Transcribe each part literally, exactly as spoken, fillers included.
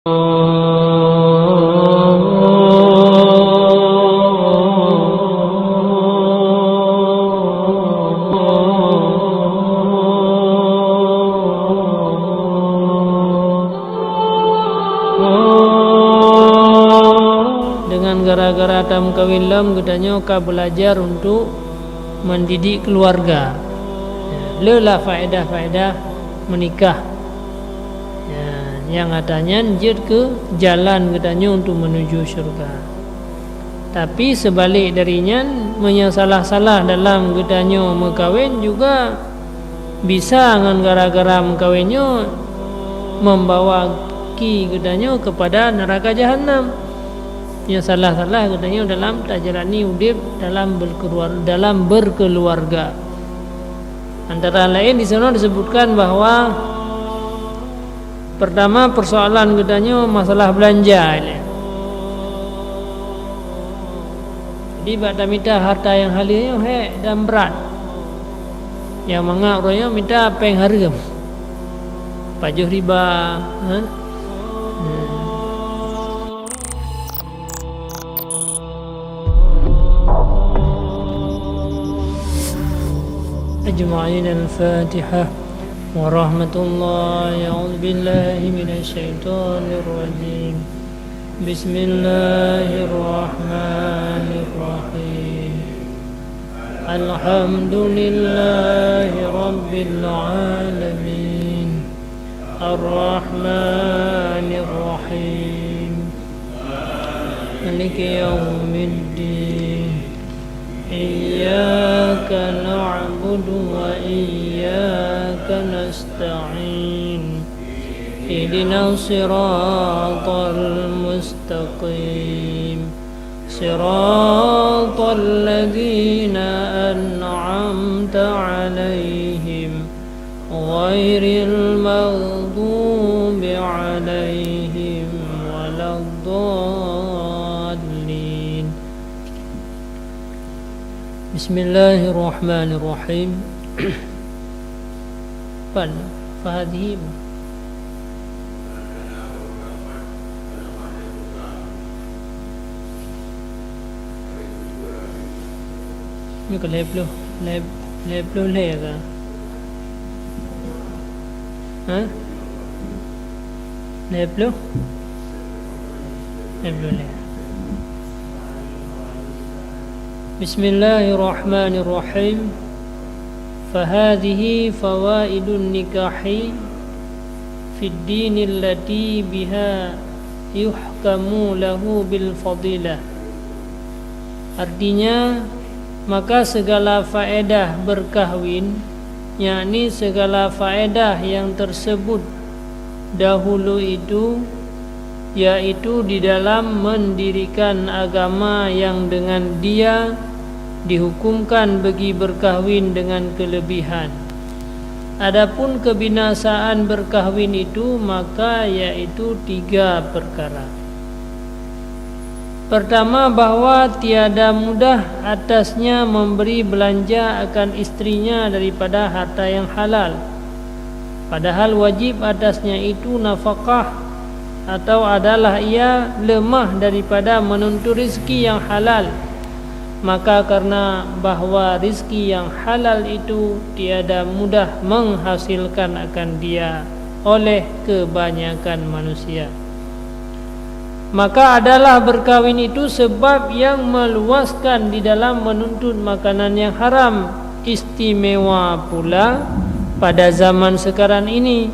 Deungon gara-gara tameukawen lom geutanyoe ka beulajar untuk mendidik keuluwarga. Le lah faedah-faedah meunikah. Ya, nyang atra nyan jeuet keu jalan geutanyoe untuk menuju syeuruga. Tapi seubalek dari nyan, meunyoe salah-salah dalam geutanyoe meukawen juga bisa ngon gara-gara meukawen nyoe membawa ki geutanyoe keupada neuraka jahanam. Nyang salah-salah geutanyoe dalam tajalani udeb dalam berkeluar-, dalam berkeluarga. Antara lain di sana disebutkan bahwa pertama persoalan geutanyoe masalah belanja ilée. Jadi bak tamita harta nyang haleue nyoe hék dan brat. Nyang mangat uroe nyoe mita péng hareuem. Pajoh riba, ha? Hmm. أجمعين. الفاتحة. ورحمة الله. أعوذ بالله من الشيطان الرجيم. بسم الله الرحمن الرحيم. الحمد لله رب العالمين. الرحمن الرحيم. مالك يوم الدين. إياك نعبد وإياك نستعين. اهدنا الصراط المستقيم. صراط الذين أنعمت عليهم غير المغضوب عليهم ولا الضالين. بسم الله الرحمن الرحيم. Pan, فهذه. Nyoe ka lhèe ploh, lhèe, lhèe ploh lhèe ka? Ha? Lhèe ploh? Lhèe ploh lhèe. بسم الله الرحمن الرحيم. فهذه فوائد النكاح في الدين التي بها يحكم له بالفضيلة. Artinya, maka segala faedah berkahwin, yakni segala faedah yang tersebut dahulu itu, yaitu di dalam mendirikan agama yang dengan dia dihukumkan bagi berkahwin dengan kelebihan. Adapun kebinasaan berkahwin itu, maka yaitu tiga perkara. Pertama, bahwa tiada mudah atasnya memberi belanja akan istrinya daripada harta yang halal. Padahal wajib atasnya itu nafakah, atau adalah ia lemah daripada menuntut rezeki yang halal. Maka karena bahwa rezeki yang halal itu tiada mudah menghasilkan akan dia oleh kebanyakan manusia, maka adalah berkahwin itu sebab yang meluaskan di dalam menuntut makanan yang haram, istimewa pula pada zaman sekarang ini,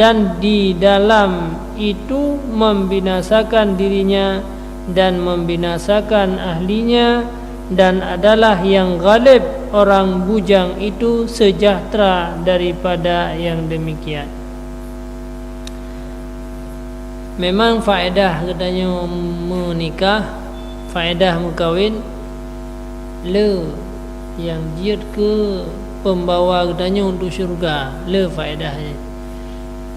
dan di dalam itu membinasakan dirinya dan membinasakan ahlinya, dan adalah yang ghalib orang bujang itu sejahtera daripada yang demikian. Memang faedah geutanyoe meunikah, faedah meukawen, le nyang jeuet keu peumbawa geutanyoe untuk syeuruga, le faedah nyan.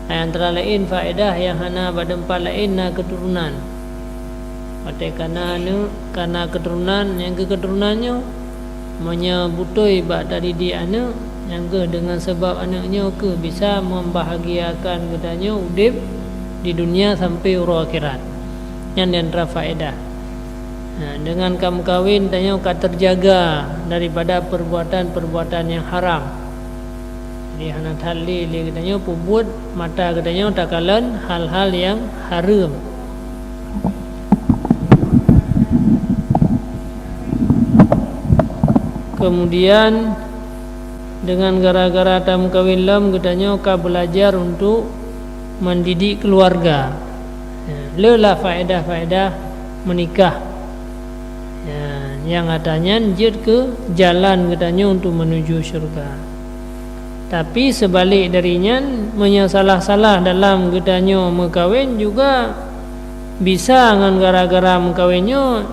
Antara laén faedah nyang hana bak teumpat laén na keuturonan. Watée kana aneuëk, kana keuturonan, nyang keu keuturonan nyoe, meunyoe beutôi bak tadidik aneuëk, nyang kheueh deungon sabab aneuëk nyoe kheueh bisa membahagiakan geutanyoe udeb di dunia sampai uroe akhirat. Nyan di antara faedah. Nah, dengan ka meukawen tanyoe ka terjaga daripada perbuatan-perbuatan yang haram. Jadi hana that lé lé geutanyoe peubuet mata geutanyoe takalon hal-hal yang hareuem. Kemudian dengan gara-gara tameukawen lom geutanyoe ka beulajar untuk mendidik keluarga. Ya, le lah faedah-faedah menikah. Ya, nyang ata nyan jeuet keu jalan geutanyoe untuk menuju syurga. Tapi seubalik dari nyan, meunyoe salah-salah dalam geutanyoe meukawen juga bisa ngon gara-gara meukawen nyoe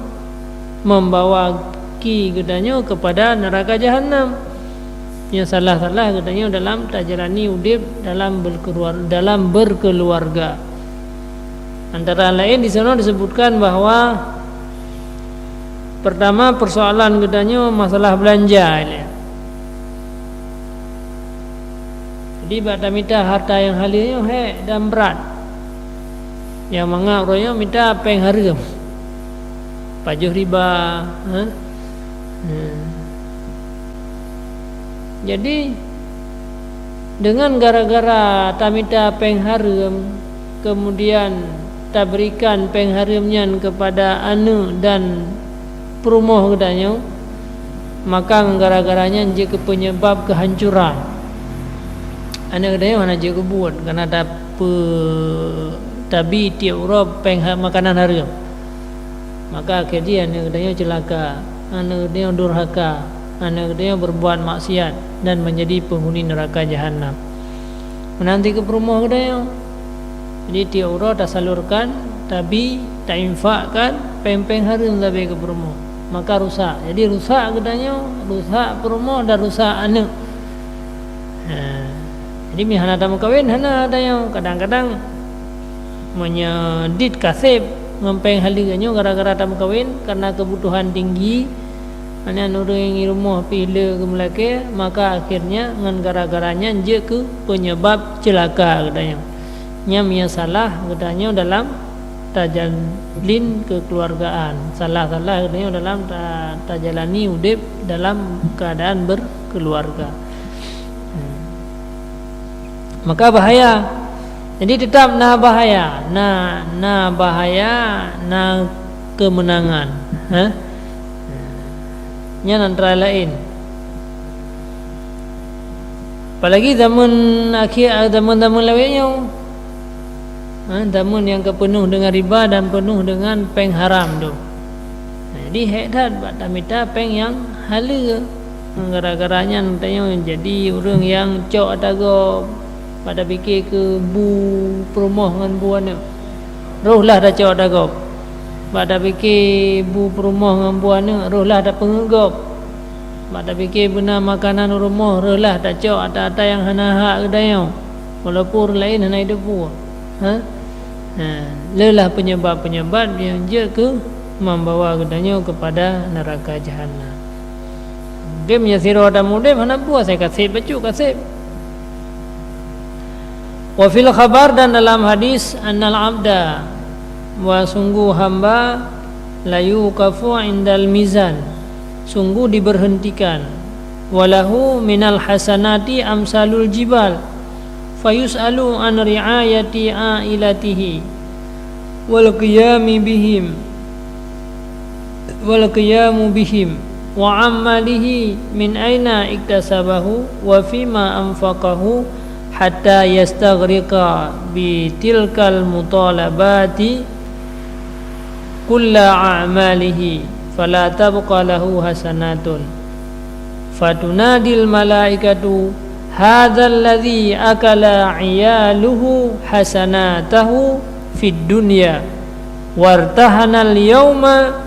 membawa ki geutanyoe kepada neraka jahanam. Nyang salah-salah geutanyoe dalam tajalani udeb dalam berkeluar-, dalam berkeluarga. Antara lain di sana disebutkan bahwa pertama persoalan geutanyoe masalah belanja ilée. Jadi bak tamita harta nyang haleue nyoe hék dan brat. Nyang mangat uroe nyoe mita péng hareuem. Pajoh riba, ha? Hmm. Jadi dengan gara-gara tamita péng hareuem, kemudian taberikan péng hareuem nyan kepada aneuëk dan peurumoh geutanyoe, maka ngon gara-gara nyan jeuet keu penyebab keuhancuran. Aneuëk geutanyoe hana jeuet keu buet, karena tape-, tabi tiep uroe péng ha-, makanan hareuem. Maka akhé jih aneuëk geutanyoe ceulaka, aneuëk geutanyoe durhaka, aneuëk geutanyoe berbuat maksiat dan menjadi penghuni neraka jahanam. Meunan cit keu peurumoh geutanyoe. Jadi tiep uroe tasalurkan, tabi, tainfakkan péng-péng hareuem leubeh keu peurumoh. Maka rusak. Jadi rusak geutanyoe, rusak peurumoh dan rusak aneuëk. Ha. Jadi meuhana tameukawen hana tanyoe. Kadang-kadang meunyoe dit kaseb ngon péng haleue nyoe gara-gara tameukawen karena kebutuhan tinggi, Hana ureuëng nyang rumoh pih le geumeulakée, maka akhirnya ngon gara-gara nyan jeuet keu penyebab ceulaka geutanyoe. Nyan nyang salah geutanyoe dalam tajalin kekeluargaan, salah-salah geutanyoe dalam ta-, tajalani udeb dalam keuadaan berkeluarga. Hmm. Maka bahaya. Jadi tetap na bahaya, na, na bahaya, na kemenangan. Ha? Nyan antara laén. Apalagi zaman akhé, zaman-zaman lawét nyoe. Ha, zaman nyang ka peunoh dengan riba dan peunoh dengan péng haram tu. Jadi hék that bak tamita péng nyang haleue. Gara-gara nyan tanyoe jadi ureuëng nyang cok ata gob. Bak tapike keu bu peurumoh ngon bu aneuëk, roh lah tacok ata gob. Bak tapike bu peurumoh ngon bu aneuëk, roh lah tapeungeuet gob. Bak tapike beuna makanan u rumoh, roh lah tacok ata-ata nyang hana hak geutanyoe, walaupun ureuëng laén hana jiteupeue. Ha? Ha, leulah penyebab-penyebab nyang jeuet keu membawa geutanyoe kepada neraka jahanam. Gém nyang sidroe tamudeb hana peue asai kaseb bacut kaseb. Wa fil khabar, dan dalam hadis, annal abda, bahwa sungguh hamba, la yuqafu indal mizan, sungguh diberhentikan, walahu minal hasanati amsalul jibal, fayus'alu an ri'ayati ailatihi wal qiyami bihim, wal qiyamu bihim, wa amalihi min aina iktasabahu wa fima anfaqahu, hatta yastaghriqa bi tilkal mutalabati kulla a'malihi, fala tabqa lahu hasanatun. Fatunadil malaikatu, "Hadzal ladzi akala 'iyaluhu hasanatahu fid dunya, wartahanal yauma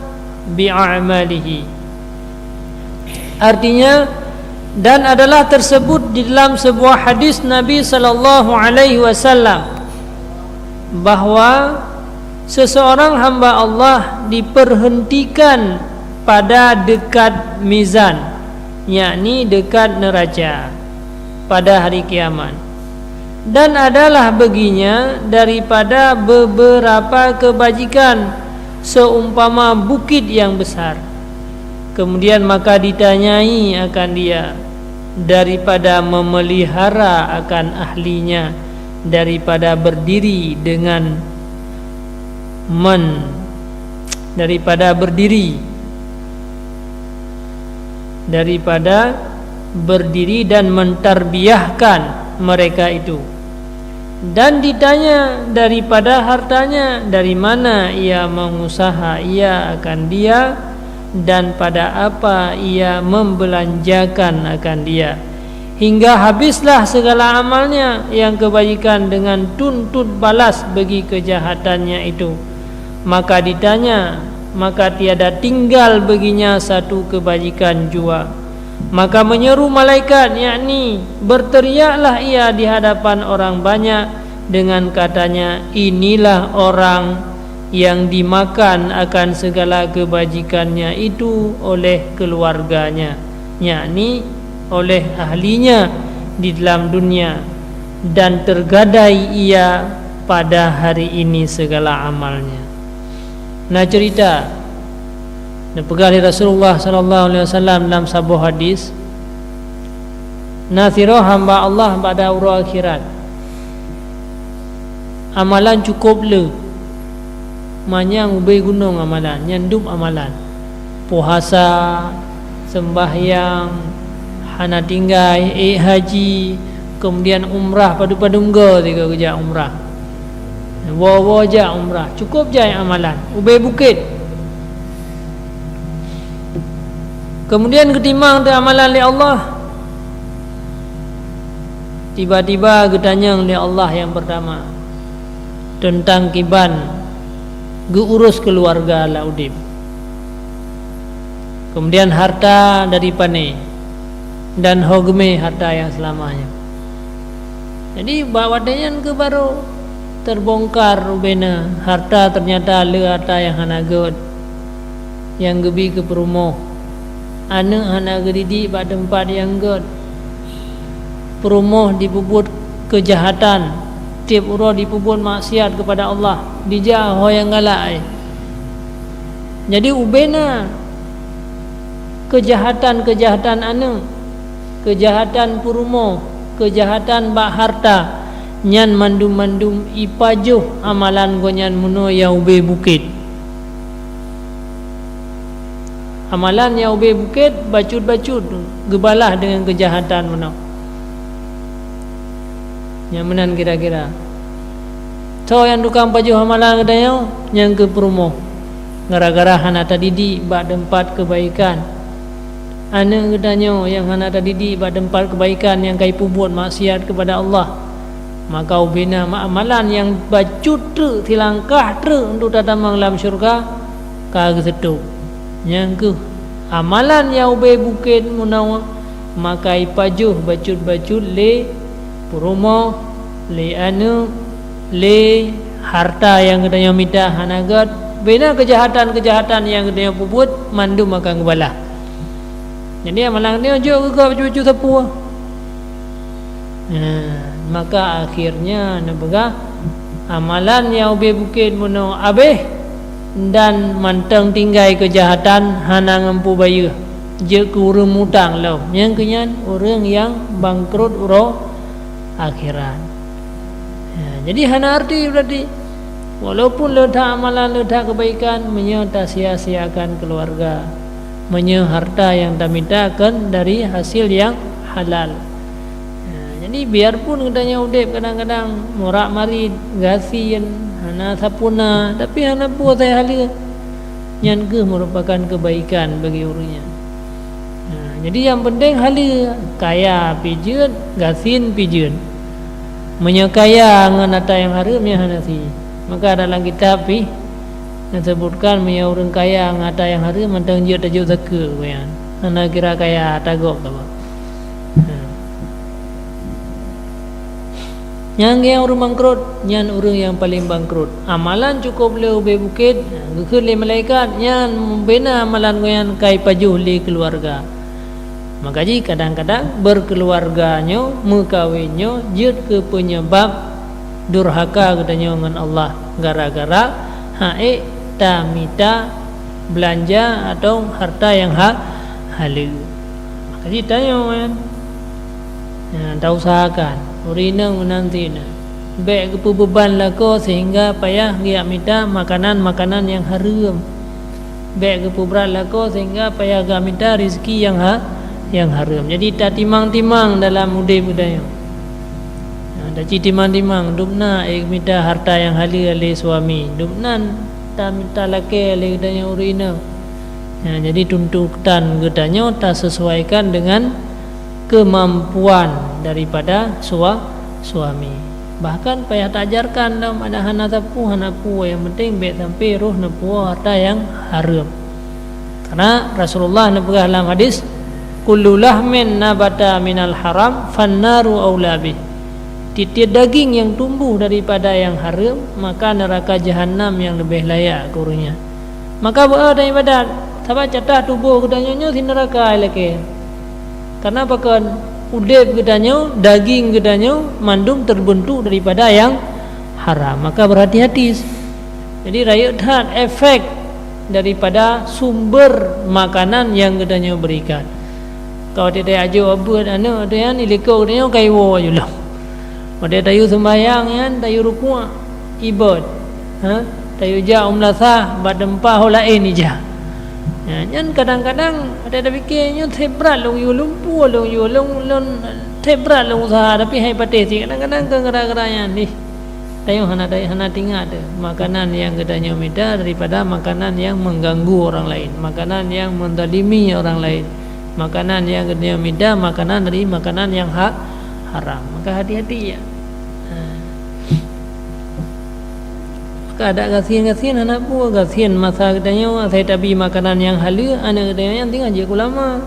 bi a'malihi." Artinya, dan adalah tersebut di dalam sebuah hadis Nabi sallallahu alaihi wasallam, bahwa seseorang hamba Allah diperhentikan pada dekat mizan, yakni dekat neraca, pada hari kiamat. Dan adalah baginya daripada beberapa kebajikan seumpama bukit yang besar. Kemudian maka ditanyai akan dia daripada memelihara akan ahlinya, daripada berdiri dengan men-, daripada berdiri, daripada berdiri dan mentarbiahkan mereka itu. Dan ditanya daripada hartanya, dari mana ia mengusaha ia akan dia, dan pada apa ia membelanjakan akan dia. Hingga habislah segala amalnya yang kebajikan dengan tuntut balas bagi kejahatannya itu. Maka ditanya, maka tiada tinggal baginya satu kebajikan jua. Maka menyeru malaikat, yakni berteriaklah ia di hadapan orang banyak dengan katanya, "Inilah orang yang dimakan akan segala kebajikannya itu oleh keluarganya," yakni oleh ahlinya di dalam dunia, "dan tergadai ia pada hari ini segala amalnya." Na cerita, neupeugah lé Rasulullah sallallahu alaihi wasallam dalam saboh hadis, na sidroe hamba Allah bak uroe akhirat, amalan cukôp le, manyang ubé gunong amalan, nyan dum amalan. Puasa, seumbahyang, hana tinggai, ék haji, kemudian umrah padum-padum go sigoe geujak umrah. Woe-woe jak umrah, cukôp jai amalan, ubé bukét. Kemudian geutimang teuh amalan lé Allah. Tiba-tiba geutanyong lé Allah nyang peurtama teuntang kiban geuurus keuluwarga lam udeb. Keumudian harta dari pané dan ho geumé harta nyang seulama nyoe. Jadi, bak watée nyan keuh barô teubongkar ubena harta, teunyata le harta nyang hana gét, nyang geubi keu peurumoh. Aneuëk hana geudidik bak teumpat nyang gét. Peurumoh jipeubuet keujahatan, tieb uroe jipeubuet maksiat keupada Allah, jijak ho nyang galak. Jadi, ubena keujahatan-keujahatan aneuëk, keujahatan peurumoh, keujahatan bak harta, nyan mandum-mandum jipajoh amalan gobnyan meunoe nyang ubé bukét. Amalan nyang ubé bukét bacut-bacut geubalah deungon keujahatan meunoe. Nyang meunan kira-kira. Soe nyang tukang pajoh amalan geutanyoe? Nyang keuh peurumoh. Gara-gara hana tadidik bak teumpat keubaikan. Aneuëk geutanyoe nyang hana tadidik bak teumpat keubaikan nyang ka jipeubuet maksiat keupada Allah. Maka ubena ma-, amalan nyang bacut treuk, silangkah treuk untuk tatamong lam syeuruga ka geuseutôb. Nyang keuh amalan nyang ubé bukét meunoe, maka jipajoh bacut-bacut lé peurumoh, lé aneuëk, lé harta nyang geutanyoe mita hana gét, ubena keujahatan-keujahatan nyang geutanyoe peubuet mandum akan geubalah. Jadi, amalan geutanyoe jok keu gob bacut-bacut sapeue. Nah, maka akhirnya neupeugah, amalan nyang ubé bukét meunoe abéh dan mantong tinggai keujahatan hana ngon peue bayeue, jeuet keu ureuëng mutang lom. Nyang keu nyan ureuëng nyang bangkrot uroe akhirat. Ya, jadi hana arti berarti, walaupun le that amalan, le that keubaikan, meunyoe tasia-siakan keuluwarga, meunyoe harta nyang tamita kon dari hasil nyang halal. Nah, jadi biarpun geutanyoe udeb kadang-kadang murak-marit, gasien, hana sapeue na, tapi hana peue asai haleue, nyan keuh meurupakan keubaikan bagi ureuëng nyan. Nah, jadi nyang peunteng haleue, kaya pih jeuet, gasien pih jeuet. Meunyoe kaya ngon ata nyang hareuem, nyan hana sie. Maka dalam kitab pih neuseubutkan, meunyoe ureuëng kaya ngon ata nyang hareuem, mantong jeuet tajok zakeuet, nyan hana kira kaya, ata gob saboh. Nah. Nyang, nyang ureuëng bangkrot, nyan ureuëng nyang paleng bangkrot. Amalan cukôp le ubé bukét, geukheun lé malaikat, nyan bubena amalan gobnyan ka jipajoh lé keuluwarga. Maka jih kadang-kadang berkeluarga nyoe, meukawen nyoe jeuet keu penyebab durhaka geutanyoe ngon Allah gara-gara ha'ék tamita beulanja atau harta nyang ha-, haleue. Maka jih tanyoe nyan, nah, tausahakan ureueng inong meunan sinan. Bék geupeubeban lakoe sehingga payah geujak mita makanan-makanan nyang hareuem. Bék geupeubrat lakoe sehingga payah geujak mita rezeki nyang ha-, nyang hareuem. Jadi tatimang-timang dalam udeb geutanyoe. Nah, taci timang-timang, dum na ék mita harta nyang haleue lé suami, dum nan ta-, talakée lé geutanyoe ureueng inong. Nah, jadi tuntutan geutanyoe tasesuaikan dengan keumampuan daripada sua-, suami. Bahkan payah taajarkan lom, ada hana sapeue, hana peue, nyang penting bék sampai roh neupuwoe harta nyang hareuem. Karena Rasulullah neupeugah lam hadis, "Kullu lahmin nabata minal haram, fannaru aula bih." Tiep-tiep daging nyang tumbuh daripada nyang hareuem, maka neuraka jahanam nyang leubeh layak keu ureueng nyan. Maka beu-o dan ibadat, sabab catah tuboh geutanyoe nyoe si neuraka ilakée. Karena pakon? Udeb geutanyoe, daging geutanyoe mandum terbentuk daripada nyang haram. Maka berhati-hati. Jadi rayeuk that efek daripada sumber makanan nyang geutanyoe berikan. Ka watée tajak jok beuet aneuk teuh nyan, ilikot geutanyoe ka iwoe ju lom. Watée tayue seumbahyang nyan, tayue rukuk, ibot. Ha? Tayue jak u meulasah, bak teumpat ho laén ijak. Ya, nyan kadang-kadang watée tapike nyoe theb brat lôn yue, lôn puwoe lôn yue, lôn, lôn theb brat lôn useuha, tapi hai patéh cit. Kadang-kadang keu gara-gara nyan dih. Tanyoe hana, hana tingat teuh makanan nyang geutanyoe mita daripada makanan nyang mengganggu orang lain, makanan nyang menzalimi orang lain, makanan nyang geutanyoe mita makanan dari makanan nyang ha-, haram. Maka hati-hati ya. Ha. Maka adak gasien-gasien hana peue, gasien masa geutanyoe asai tabi makanan nyang haleue, aneuk geutanyoe nyan tinggai jeuet keu ulama.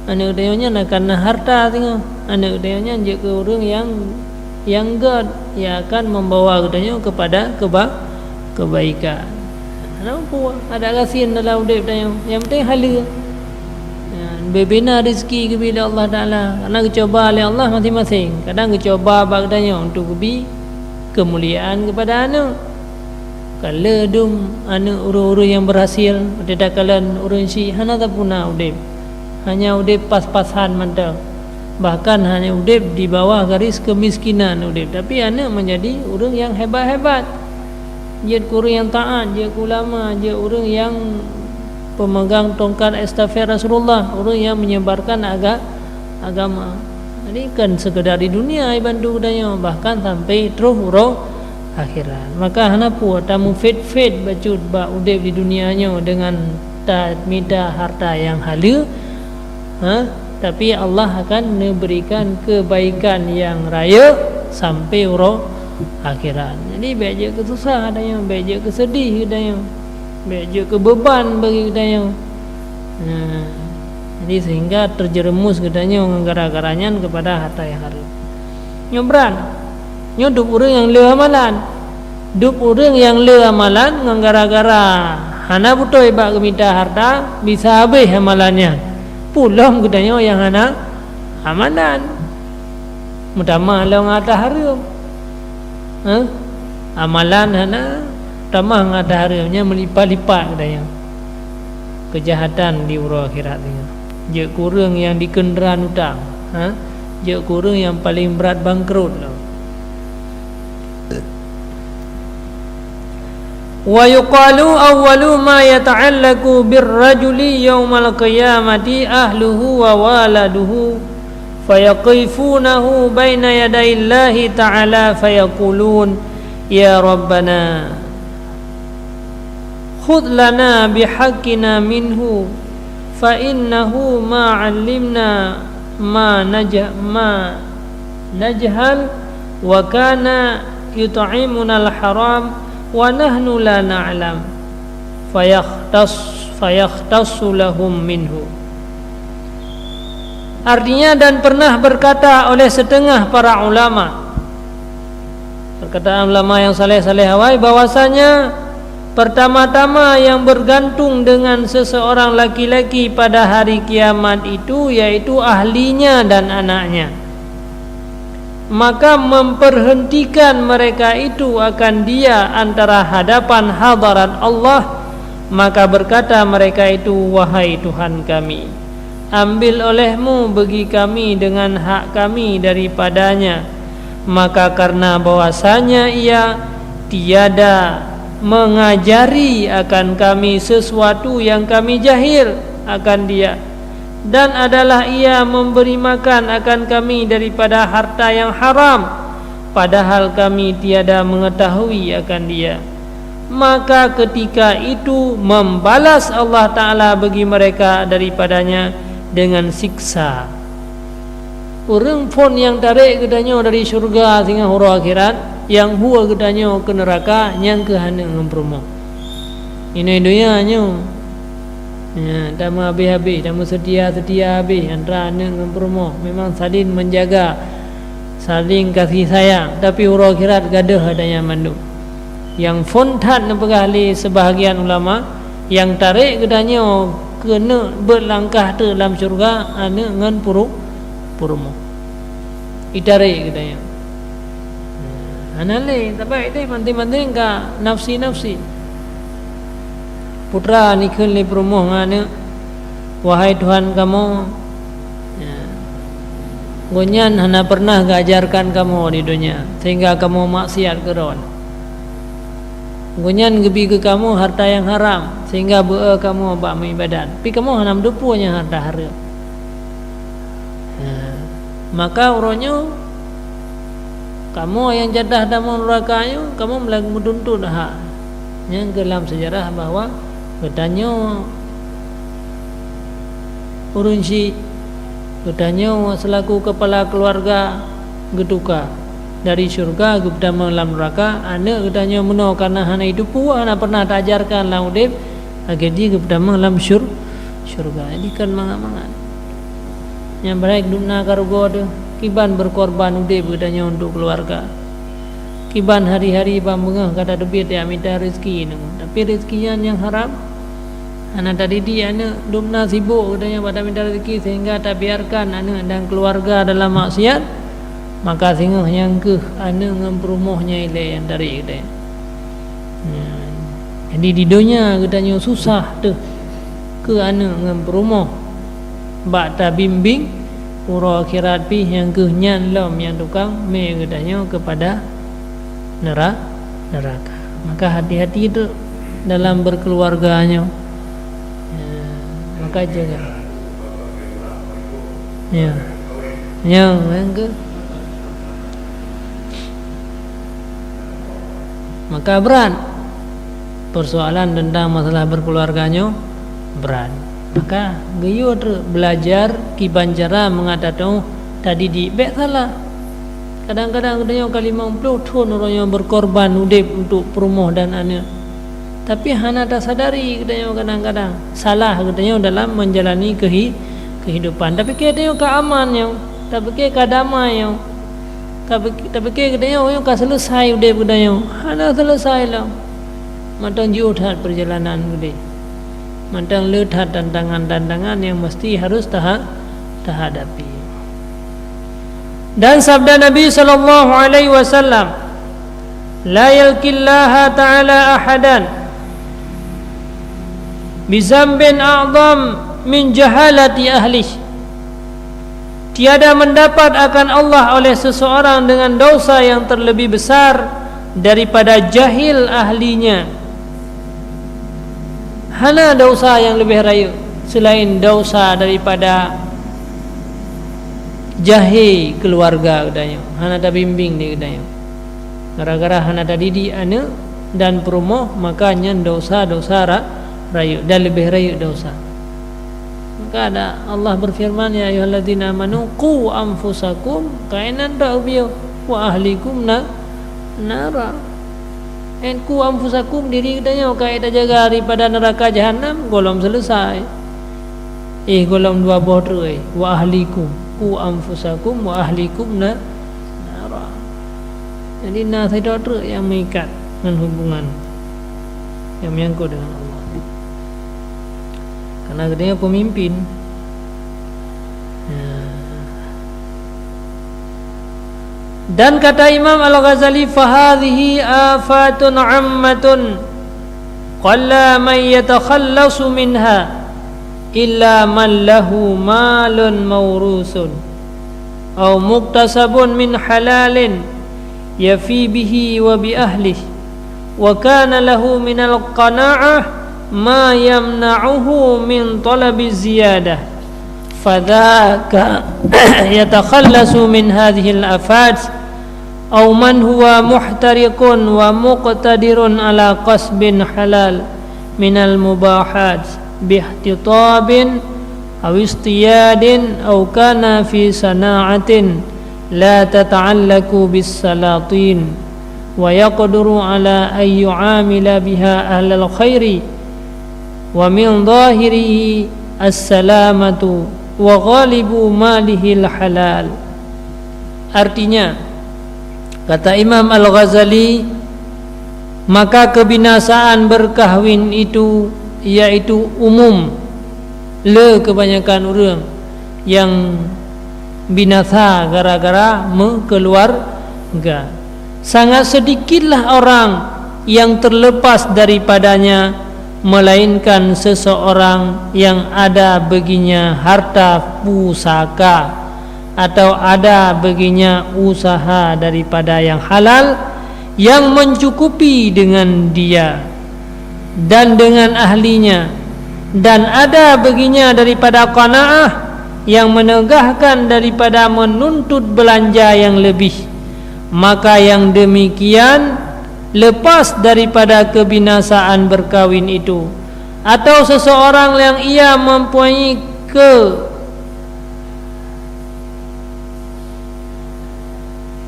Aneuk geutanyoe nyan akan na harta singoh. Aneuk geutanyoe nyan jeuet keu ureueng nyang, nyang göt, nyang akan membawa geutanyoe kepada keba-, kebaikan. Hana peue, adak gasien dalam udeb tanyoe. Nyang penting haleue. Nyan, bubena rezeki geubri lé Allah Taala. Karena geucuba lé Allah maséng-maséng. Kadang geucuba bak geutanyoe untuk geubi keumuliaan kepada aneuk. Ka le dum aneuk ureueng-ureueng nyang berhasil, watée takalon ureueng syiek hana sapeue na udeb. Hanya udeb pas-pasan mantong. Bahkan hanya udeb di bawah garis kemiskinan udeb. Tapi aneuk menjadi ureueng nyang hebat-hebat. Jeuet keu ureueng nyang taat, jeuet keu ulama, jeuet ureueng nyang pemegang tongkat estafet Rasulullah, ureueng nyang menyebarkan aga-, agama. Jadi, kon sekedar di dunia ibantu geutanyoe, bahkan sampai troh uroe akhirat. Maka hana peue tameufet-fet bacut bak udeb di dunia nyoe dengan tamita harta nyang haleue, ha? Tapi Allah akan neuberikan kebaikan nyang rayeuk sampai uroe akhirat. Jadi, bék jeuet keu susah geutanyoe, bék jeuet keu seudeh geutanyoe, bék jeuet keu beuban bagi geutanyoe. Nah, jadi sehingga terjerumus geutanyoe ngon gara-gara nyan kepada harta nyang hareuem. Nyoe brat. Nyoe dub ureueng nyang le amalan. Dub ureueng nyang le amalan ngon gara-gara hana beutôi bak geumita harta, bisa habéh amalan nyan. Peue lom geutanyoe nyang hana amalan. Meutamah lom ngon harta hareuem. Hah? Amalan hana, tamah ngon harta hareuem, nyan meulipat-lipat geutanyoe keujahatan di uroe akhirat nyoe. Jeuet keu ureueng nyang dikeundra utang, ha? Jeuet keu ureueng nyang paleng brat bangkrot lom. Wa yuqalu awwalu ma yata'allaqu bir rajuli yaumal qiyamati ahluhu wa waladuhu, fayaqifunahu baina yadayillahi ta'ala fayaqulun, "Ya Rabbana, khudh lana bihaqqina minhu, fa innahu ma 'allimna ma najh-, ma najhal, wa kana yut'imunal haram, wa nahnu la na'lam." Fayakhtas-, fayakhtassu lahum minhu. Artinya, dan pernah berkata oleh setengah para ulama, perkataan ulama yang saleh-saleh awai, bahwasanya Pertama-tama yang bergantung dengan seseorang laki-laki pada hari kiamat itu yaitu ahlinya dan anaknya. Maka memperhentikan mereka itu akan dia antara hadapan hadarat Allah, maka berkata mereka itu, "Wahai Tuhan kami, ambil oleh-Mu bagi kami dengan hak kami daripadanya." Maka karena bahwasanya ia tiada mengajari akan kami sesuatu yang kami jahil akan dia, dan adalah ia memberi makan akan kami daripada harta yang haram, padahal kami tiada mengetahui akan dia. Maka ketika itu membalas Allah Ta'ala bagi mereka daripadanya dengan siksa. Ureuëng phon nyang tarek geutanyoe dari syurga singoh uroe akhirat, nyang hue geutanyoe keu neuraka, nyang keuh aneuk ngon peurumoh. Inai donya nyoe, ya, tameuhabéh-habéh, tameuseutia-seutia habéh antara aneuk ngon peurumoh. Memang saling menjaga, saling kasih sayang, tapi uroe akhirat gadôh adanyan mandum. Nyang phon that neupeugah lé seubahagian ulama, nyang tarek geutanyoe keuneuk beuet langkah teuk lam syurga aneuk ngon puru-, peurumoh. Itarek geutanyoe. Hana lé, sabai deh, manting-manting ka nafsi-nafsi. Putra neukheun lé peurumoh ngon aneuk, "Wahai Tuhan kamoe, ya, Gobnyan hana pernah geuajarkan kamoe di donya, sehingga kamoe maksiat keu Droen. Gobnyan geubri keu kamoe harta nyang haram, sehingga beu-e kamoe bak meuibadat. Tapi kamoe hana meuteupeue nyan harta hareuem. Nah, maka uroe nyoe kamoe nyang jatah tamong nuraka nyoe, kamoe meulagée meutuntut hak." Nyang keuh lam seujarah bahwa geutanyoe ureuëng syik, geutanyoe seulaku keupala keuluwarga geutuka dari syeuruga geupeutamong lam nuraka, aneuk geutanyoe meunoe kareuna hana jiteupeue, hana pernah taajarkan lam udeb, lagée jih geupeutamong lam syur-, syeuruga. Jadi kon mangat-mangat. Nyang barek dum na ka rugoe teuh, kiban beukorban udeb geutanyoe untuk keuluwarga. Kiban hari-hari ban beungoh ka tateubiet jak mita reuzeki nyoe, tapi reuzeki nyan nyang haram. Hana tadidik aneuk, dum na sibok geutanyoe bak tamita reuzeki sehingga tabiarkan aneuk dan keuluwarga dalam maksiat, maka singoh nyan keuh aneuk ngon peurumoh nyan ilée nyang tarek geutanyoe. Nah, jadi di donya geutanyoe susah teuh keu aneuk ngon peurumoh. Bak tabimbing, uroe akhirat pih nyang keuh nyan lom nyang tukang mé geutanyoe keupada neura-, neuraka. Maka hati-hati teuh dalam beukeuluwarga nyoe. Ya, maka jaga. Ya. Ya, nyang keuh. Maka brat. Persoalan teuntang masalah beukeuluwarga nyoe brat. Maka geuyue treuk beulajar kiban cara mangat tatoh tadidik bék salah. Kadang-kadang geutanyoe ka limong ploh thon uroe nyoe beukorban udeb untuk peurumoh dan aneuk. Tapi hana tasadari geutanyoe kadang-kadang salah geutanyoe dalam menjalani keuhi-, keuhidupan. Tapike geutanyoe ka aman nyoe, tapike ka damai nyoe. Ka pik-, tapike geutanyoe nyoe ka seuleusai udeb geutanyoe. Hana seuleusai lom. Mantong jiôh that peurjalanan udeb. Mantong le that tantangan-tantangan nyang meusti harôh taha-, tahadapi. Dan sabda Nabi sallallahu alaihi wasallam, "La yalqillaha ta'ala ahadan bizambin a'zam min jahalati ahlih." Tiada mendapat akan Allah oleh seseorang dengan dosa yang terlebih besar daripada jahil ahlinya. Hana dosa nyang leubeh rayeuk seulaén dosa daripada jahé keuluwarga geutanyoe, hana tabimbing lé geutanyoe. Gara-gara hana tadidik aneuk dan peurumoh, maka nyan dosa-dosa ra-, rayeuk dan leubeh rayeuk dosa. Maka ada Allah berfirman, "Ya ayyuhalladzina amanu qu anfusakum," kainan dak ubiyeu, "wa ahlikum na-, nara." En qu anfusakum, diri geutanyoe ka tajaga daripada neuraka jahanam, gohlom seuleusai. Eh, gohlom dua boh treuk, "wa ahlikum." Qu anfusakum wa ahlikum na-, nara. Jadi na sidroe treuk nyang meuikat ngon hubungan. yang menyangkut dengan Allah. Karena geutanyoe pemimpin. Ya. Dan kata Imam Al-Ghazali, "Fahadhihi afatun ammatun, qalla man yatakhallasu minha illa man lahu malun maurusun, au muktasabun min halalin, yafi bihi wa bi ahlihi, wa kana lahu minal qana'ah ma yamna'uhu min talabi ziyadah, fadzaka yatakhallasu min hadhil afat, au man huwa muhtariqun wa muqtadirun ala kasbin halal minal mubahat, bihtitabin au istiyadin au kana fi sana'atin la tata'allaqu bis salatin, wa yaqduru ala an yu'amila biha ahlal khairi, wa min zahirihi as-salamatu, wa ghalibu malihil halal." Artinya, kata Imam Al-Ghazali, maka kebinasaan berkahwin itu, yaitu umum, le kebanyakan ureuëng nyang binasa gara-gara meukeuluwarga. Sangat sedikitlah orang yang terlepas daripadanya, melainkan seseorang yang ada baginya harta pusaka atau ada baginya usaha daripada yang halal yang mencukupi dengan dia dan dengan ahlinya, dan ada baginya daripada qanaah yang menegahkan daripada menuntut belanja yang lebih, maka yang demikian lepas daripada kebinasaan berkawin itu. Atau seseorang yang ia mempunyai ke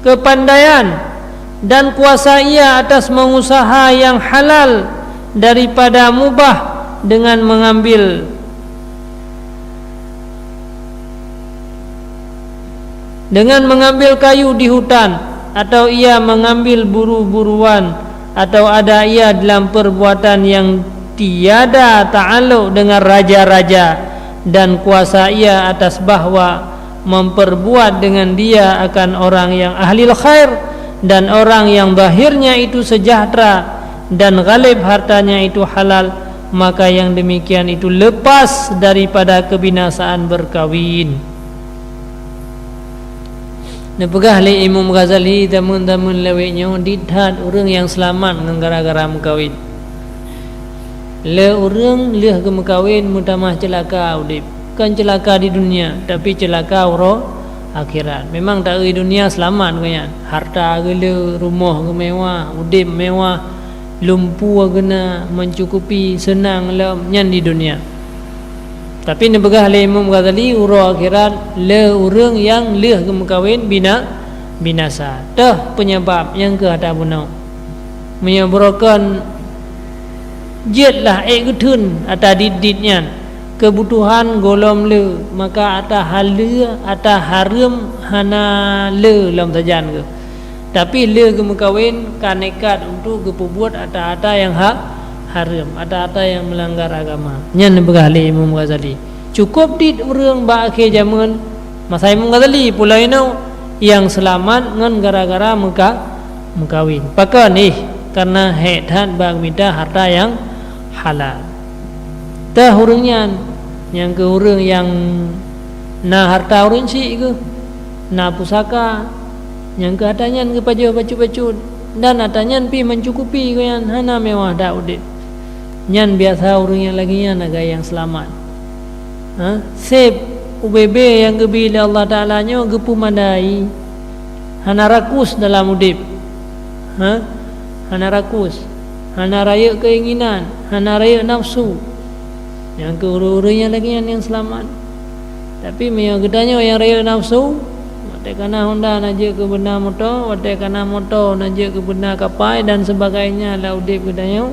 kepandaian dan kuasa ia atas mengusaha yang halal daripada mubah dengan mengambil dengan mengambil kayu di hutan, atau ia mengambil buru-buruan, atau ada ia dalam perbuatan yang tiada ta'aluk dengan raja-raja, dan kuasa ia atas bahwa memperbuat dengan dia akan orang yang ahli khair dan orang yang zahirnya itu sejahtera dan ghalib hartanya itu halal, maka yang demikian itu lepas daripada kebinasaan berkawin. Neupeugah lé Imam Ghazali, tameunt-tameunt lawét nyoe dit that ureuëng nyang seulamat ngon gara-gara meukawen. Le ureuëng lheueh geumeukawen meutamah ceulaka udeb, kon ceulaka di dunia, tapi ceulaka uroe akhirat. Memang taeu dunia seulamat geuhnyan, harta geule, rumoh geumewah, udeb mewah, lumpue geuna, mencukupi, seunang lom, nyan di dunia. Tapi neupeugah lé Imam Ghazali, uroe akhirat le ureuëng nyang lheueh geumeukawen bina-, binasa. Teuh peunyebab nyang keuh ata bunoe. Meunyoe beurokon jeuet lah ék geutheun ata dit-dit nyan, keubutuhan gohlom le, maka ata haleue, ata hareuem hana le lom sajan geuh. Tapi lheueh geumeukawen ka nekat untuk geupeubuet ata-ata nyang ha-, hareuem, ata-ata nyang meulanggar agama. Nyan neupeugah lé Imam Ghazali. Cukup dit ureuëng bak akhé jamén, masa Imam Ghazali pula inoe nyang seulamat ngon gara-gara meuka-, meukawen. Pakon? Ih, kareuna hék that bak mita harta nyang halal. Teuh ureuëng nyan, nyang keu ureuëng nyang na harta ureuëng syik geuh, na pusaka, nyang keu ata nyan geupajoh bacut-bacut, dan ata nyan pih mencukupi geuh nyan, hana mewah that udeb. Nyan biasa ureuëng nyang lagée nyan agak nyang seulamat. Ha? Seb ubé-bé nyang geubi lé Allah Taala nyoe geupeumadai, hana rakus dalam udeb. Ha? Hana rakus, hana rayeuk keinginan, hana rayeuk nafsu. Nyang keu ureuëng-ureuëng nyang lagée nyan nyang seulamat. Tapi meunyoe geutanyoe nyang rayeuk nafsu, watée kana honda na jeuet keu beuna moto, watée kana moto na jeuet keu beuna kapai dan sebagainya lam udeb geutanyoe,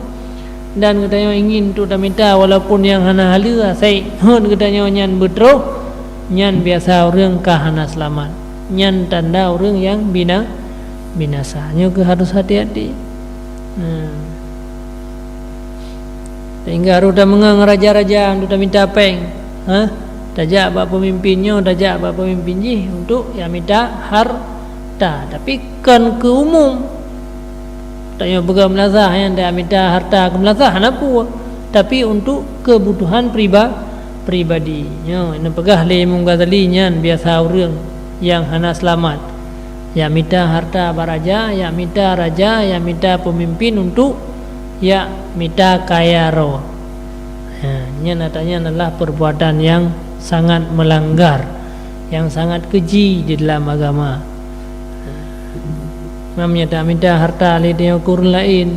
dan geutanyoe ingin untuk tamita walaupun nyang hana haleue, asai hot geutanyoe nyan beutroh, nyan biasa ureuëng ka hana seulamat. Nyan tanda ureuëng nyang bina-, binasa. Nyoe keuh harus hati-hati. Hmm. Sehingga harôh tameungon raja-raja untuk tamita péng. Ha? Tajak bak peumimpin nyoe, tajak bak peumimpin jih untuk jak mita harta. Tapi kon keu umum. Tanyoe peugah meunasah nyan, tajak mita harta keu meunasah hana peue. Tapi untuk keubutuhan priba-, pribadi. Nyoe neupeugah lé Imam Ghazali nyan biasa ureuëng nyang hana seulamat. Jak mita harta bak raja, jak mita raja, jak mita peumimpin untuk jak mita kaya droe. Ha, nyan ata nyan adalah perbuatan nyang sangat melanggar, nyang sangat keji di dalam agama. Meunyoe tamita harta lé tanyoe keu ureuëng laén,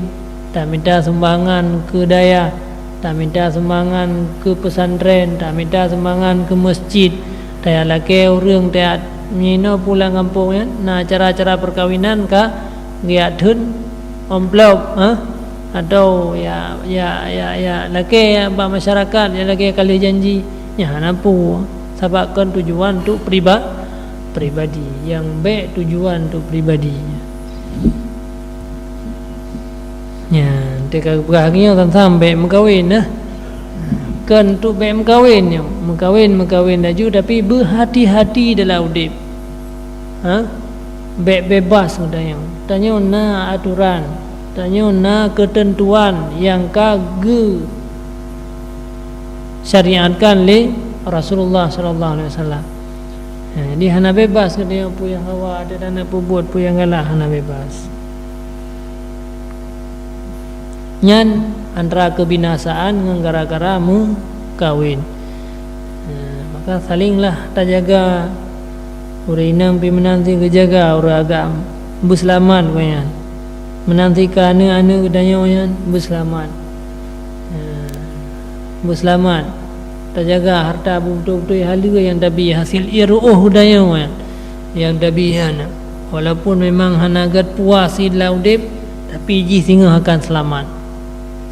tamita sumbangan keu dayah, tamita sumbangan keu pesantren, tamita sumbangan keu masjid, tajak lakée ureuëng, tajak meunyoe pulang gampông nyan na acara-acara perkawinan ka geujak theun amplop, ha? Atau jak, jak, jak, jak lakée bak masyarakat, jak lakée ka lheueh janji. Nyan hana peue, sabab kon tujuan untuk priba-, pribadi. Nyang bék tujuan untuk pribadi. Nyan, teuka geupeugah lagée nyoe, kan sam bék meukawen, nah. Kon untuk bék meukawen nyoe. Meukawen, meukawen laju, tapi beuhati-hati dalam udeb. Ha? Bék bebas geutanyoe. Tanyoe na aturan, tanyoe na keuteuntuan nyang ka geusyariatkan lé Rasulullah sallallahu alaihi wasallam. Ha, jadi hana bebas geutanyoe, peue nyang hawa ata taneuk peubuet, peue nyang galak, hana bebas. Nyan antara keubinasaan ngon gara-gara meukawen. Nah, maka salinglah tajaga. Ureuëng inong pih meunan cit geujaga, ureuëng agam beuseulamat gobnyan. Meunan cit keu aneuëk-aneuëk geutanyoe nyan beuseulamat. Nah, beuseulamat. Tajaga hareuta beubeutôi-beutôi haleue nyang tabi, hasil ié ruoh geutanyoe nyan. Nyang tabi nyan, walaupun memang hana gét puas cit lam udeb, tapi jih singoh akan seulamat.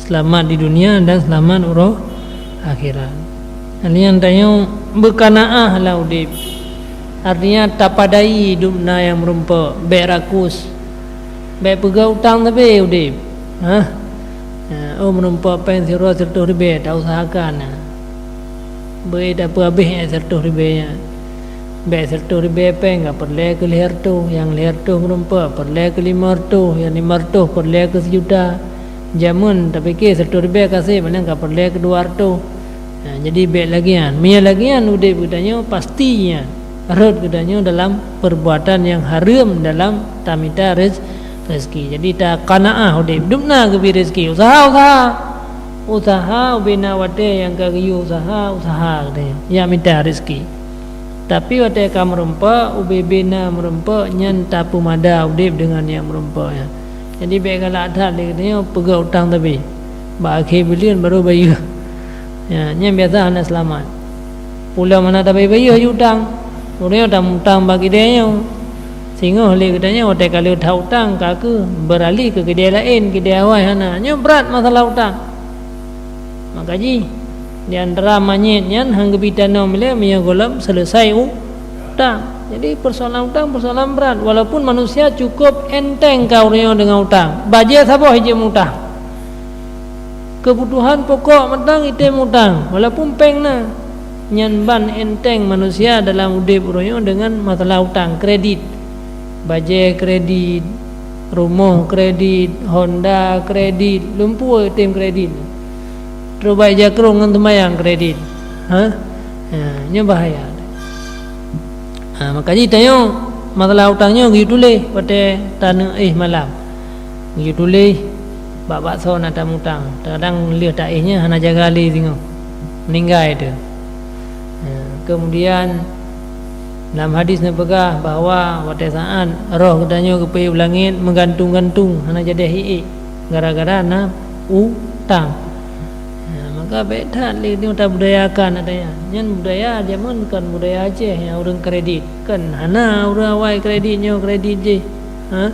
Seulamat di dunia dan seulamat uroe akhirat. Nyan tanyoe beukanaah lam udeb. Artinya tapadai dum na nyang meurumpok, bék rakus. Bék peugah utang sabe udeb. Hah? Oh, meurumpok péng sidroe sireutôh ribée, tausahakan. Beu tapeuhabéh nyang sireutôh ribée nyan. Bék sireutôh ribée péng ka peureulée keu lhée reutôh, nyang lhée reutôh meurumpok peureulée keu limong reutôh, nyang limong reutôh peureulée keu sijuta. Jameun tapike sireutôh ribée ka seb, meunan ka peureulée keu dua reutôh. Nah, jadi bék lagée nyan. Meunyoe lagée nyan udeb geutanyoe, pasti nyan rhot geutanyoe dalam perbuatan nyang hareuem dalam tamita rez-, rezeki. Jadi takanaah udeb, dum na geubri rezeki. Usaha, usaha. Usaha ubena watée nyang ka geuyue usaha, usaha geutanyoe. Jak mita rezeki. Tapi watée ka meurumpok, ubena meurumpok nyan tapeumada udeb deungon nyang meurumpok nyan. Jadi bék galak that lé geutanyoe peugah utang sabe. Bak akhé buleuen baru bayeue. Ya, nyan biasa hana seulamat. Pulo mana tabai bayeue aju utang. Ureuëng tamutang bak kidée nyoe. Singoh lé geutanyoe watée ka lheueh that utang ka keuh beuralih keu kidée laén, kidée awai hana. Nyoe brat masalah utang. Maka jih di antara manyét nyan han geubi tanom ilée meunyoe gohlom seuleusai u-, utang. Jadi persoalan utang persoalan brat, walaupun manusia cukup enteng ka ureuëng nyoe deungon utang. Bajée saboh ijeuet mutang. Keubutuhan pokok mantong item utang, walaupun péng na. Nyan ban enteng manusia dalam udeb ureuëng nyoe deungon masalah utang, kredit. Bajée kredit, rumoh kredit, Honda kredit, lumpue item kredit. Trok bak jakrong ngon seumayang kredit. Ha? Ha, nyoe bahaya. Ha, maka jih tanyoe masalah utang nyoe geuyue tuléh watée taneuk éh malam. Geuyue tuléh bak baksoe na tamutang. Kadang lheueh taéh nyan hana jaga lé singoh. Meuninggai teuh. Ha, kemudian lam hadis neupeugah bahwa watée saát roh geutanyoe geupeuék u langét meugantung-gantung hana jadeh iék gara-gara na utang. Ha, maka bék that lé nyoe tabudayakan ata nyan. Nyan budaya jameun kon budaya Aceh nyang ureuëng kredit. Kon hana ureuëng awai kredit nyoe kredit jih. Ha?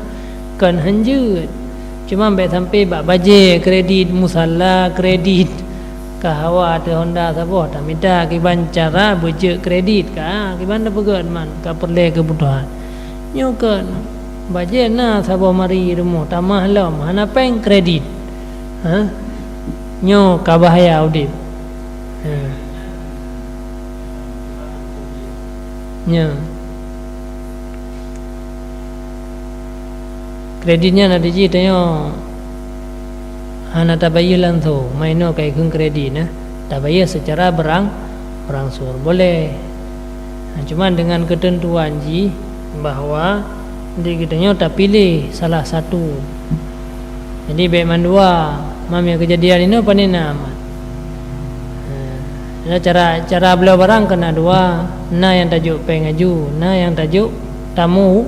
Kon hanjeuet. Cuma bék sampai bak bajée kredit, musala kredit. Ka hawa ateueh Honda saboh tamita kiban cara beujeuet kredit ka, kiban tapeugét man ka peureulée keubutuhan. Nyoe kon bajée na saboh mari rumoh tamah lom hana péng kredit. Ha? Nyoe ka bahaya udeb. Ha. Nyoe. Kredit nyan ada jih tanyoe hana tabayeue langsong, ma inoe ka ikheun kredit, nah. Tabayeue secara berang-, berangsur. Boleh. Nah, cuman dengan ketentuan jih bahwa di geutanyoe tapiléh salah satu. Jadi, bék mandua, ma meunyoe keujadian inoe pane na amat. Nah, cara, cara bloe barang keu na dua, na nyang tajok péng aju, na nyang tajok tamu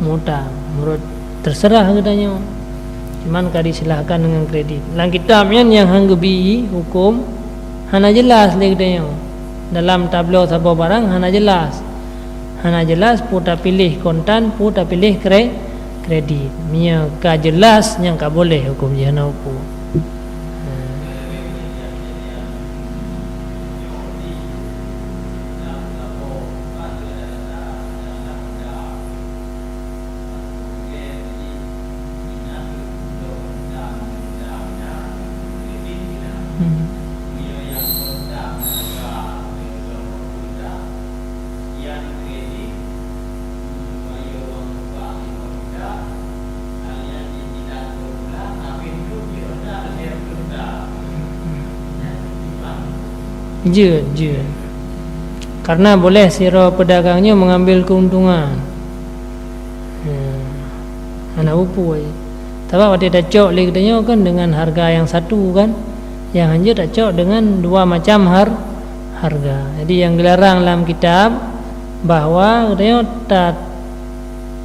mutang. Meunurot terserah geutanyoe. Cuman ka disilahkan deungon kredit. Lam kitab nyan nyang han geubi huköm hana jeulaih lé geutanyoe. Dalam tabloe saboh barang hana jeulaih. Hana jeulaih peue tapiléh kontan, peue tapiléh kre-, kredit. Meunyoe ka jeulaih, nyan ka boleh huköm jih hana peue. Hmm. Jeuet, jeuet. Karena boleh sidroe peudagang nyoe mengambil keuntungan. Ya. Hana peue-peue. Sabab watée tacok lé geutanyoe kan dengan harga nyang satu kan, nyang hanjeuet tacok dengan dua macam har-, harga. Jadi nyang geularang lam kitab bahwa geutanyoe ta-,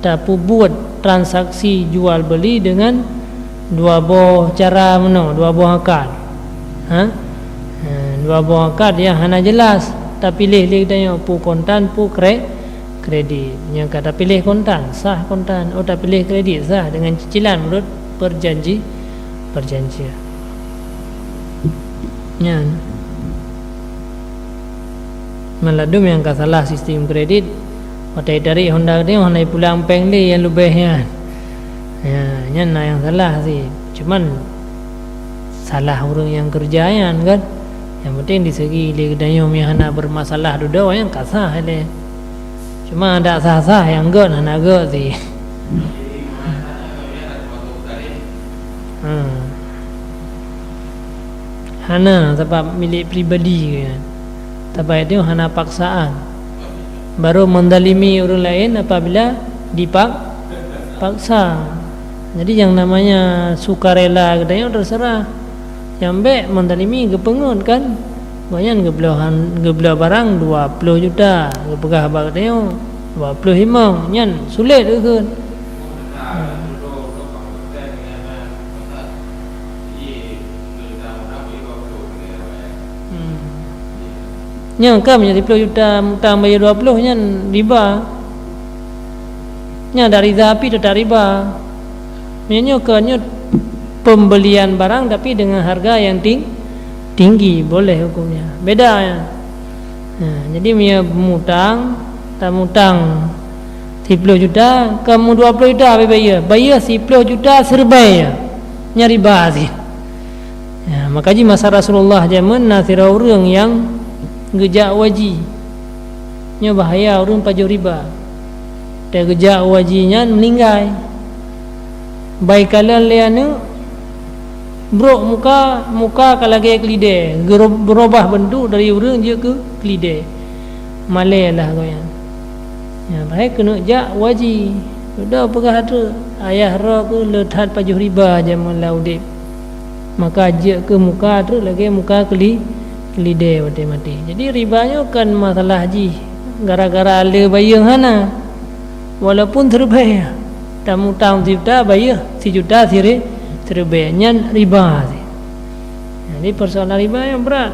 tapeubuet transaksi jual beli dengan dua boh cara meunoe, dua boh akad. Ha? Ha, dua boh akad nyang hana jeulaih tapiléh lé geutanyoe peue kontan, peue kre-, kredit. Nyang ka tapiléh kontan, sah kontan. Oh, tapiléh kredit, sah dengan cicilan meunurot perjanji-, perjanjian. Nyan. Maladum nyang ka salah sistem kredit, watée tarék honda geutanyoe hana pulang péng lé nyang leubeh nyan. Ya, nyan na nyang salah sih. Cuman salah ureuëng nyang keureuja nyan kan. Nyang penting di segi lé geutanyoe meunyoe hana bermasalah dudoe nyan ka sah lé. Cuma dak sah-sah nyang gét hana gét sih. Ha. Hana sabab milék pribadi kan. Sabab itu hana paksaan. Baru menzalimi ureuëng laén apabila dipak-, paksa. Jadi yang namanya sukarela geutanyoe terserah. Nyang bék menzalimi geupeungeut kan. Gobnyan geubloe han-, geubloe barang dua ploh juta, geupeugah bak geutanyoe dua ploh limong, nyan sulet geukheun. Hmm. Nyan ka meunyoe siploh juta mutang bayeue dua ploh nyan riba. Nyan dak riza pih teutap riba. Meunyoe nyoe ka nyoe pembelian barang tapi dengan harga yang ting-, tinggi, boleh hukumnya. Beda ya. Nah, jadi meunyoe mutang, tamutang siploh juta, kamu dua ploh juta bayeue, bayeue siploh juta siribèe ya. Nyan riba sih. Ya, maka jih masa Rasulullah jameun na sidroe ureuëng nyang geujak u haji. Nyoe bahaya ureuëng pajoh riba. Watée geujak u haji nyan meuninggai. Bai kalon lé aneuëk, brok muka, muka ka lagée keulidée, geuro-, beurubah beuntuk dari ureuëng jeuet keu keulidée. Malée lah gobnyan. Nyan, padahai keuneuk jak u haji. Dudoe peugah treuk, ayah droe keuh le that pajoh riba jameun la udeb. Maka jeuet keu muka treuk lagée muka keuli-, keulidée watée maté. Jadi riba nyoe kon masalah jih gara-gara le bayeue hana. Walaupun siribèe, tamutang sijuta bayeue sijuta siri-, siribèe, nyan riba. Jadi persoalan riba nyoe brat.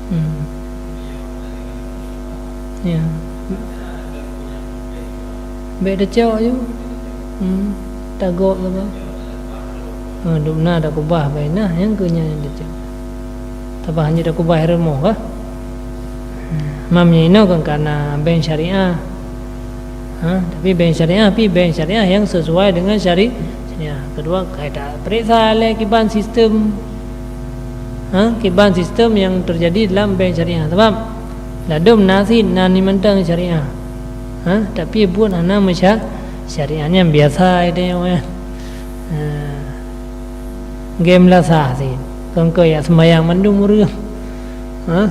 Hmm. Ya. Bék teucok ju. Hmm. Tagok tu. Ha, dum na takubah bainah, nyang keu nyan nyang teucok. Tabah hana takubah rumoh kah? Mam nyan inoe kan kana bank syariah. Ha, tapi bank syariah, tapi bank syariah yang sesuai dengan syari-, syariah. Kedua, ka tapeuriksa lé kiban sistem. Ha, kiban sistem yang terjadi dalam bank syariah. Sebab ladom na cit na ni mantong syariah. Ha, tapi buet hana meusya-, syariah nyan biasa itu yang, ha. Game lasah cit. Kon keu yak sembayang mandum ureueng. Ha?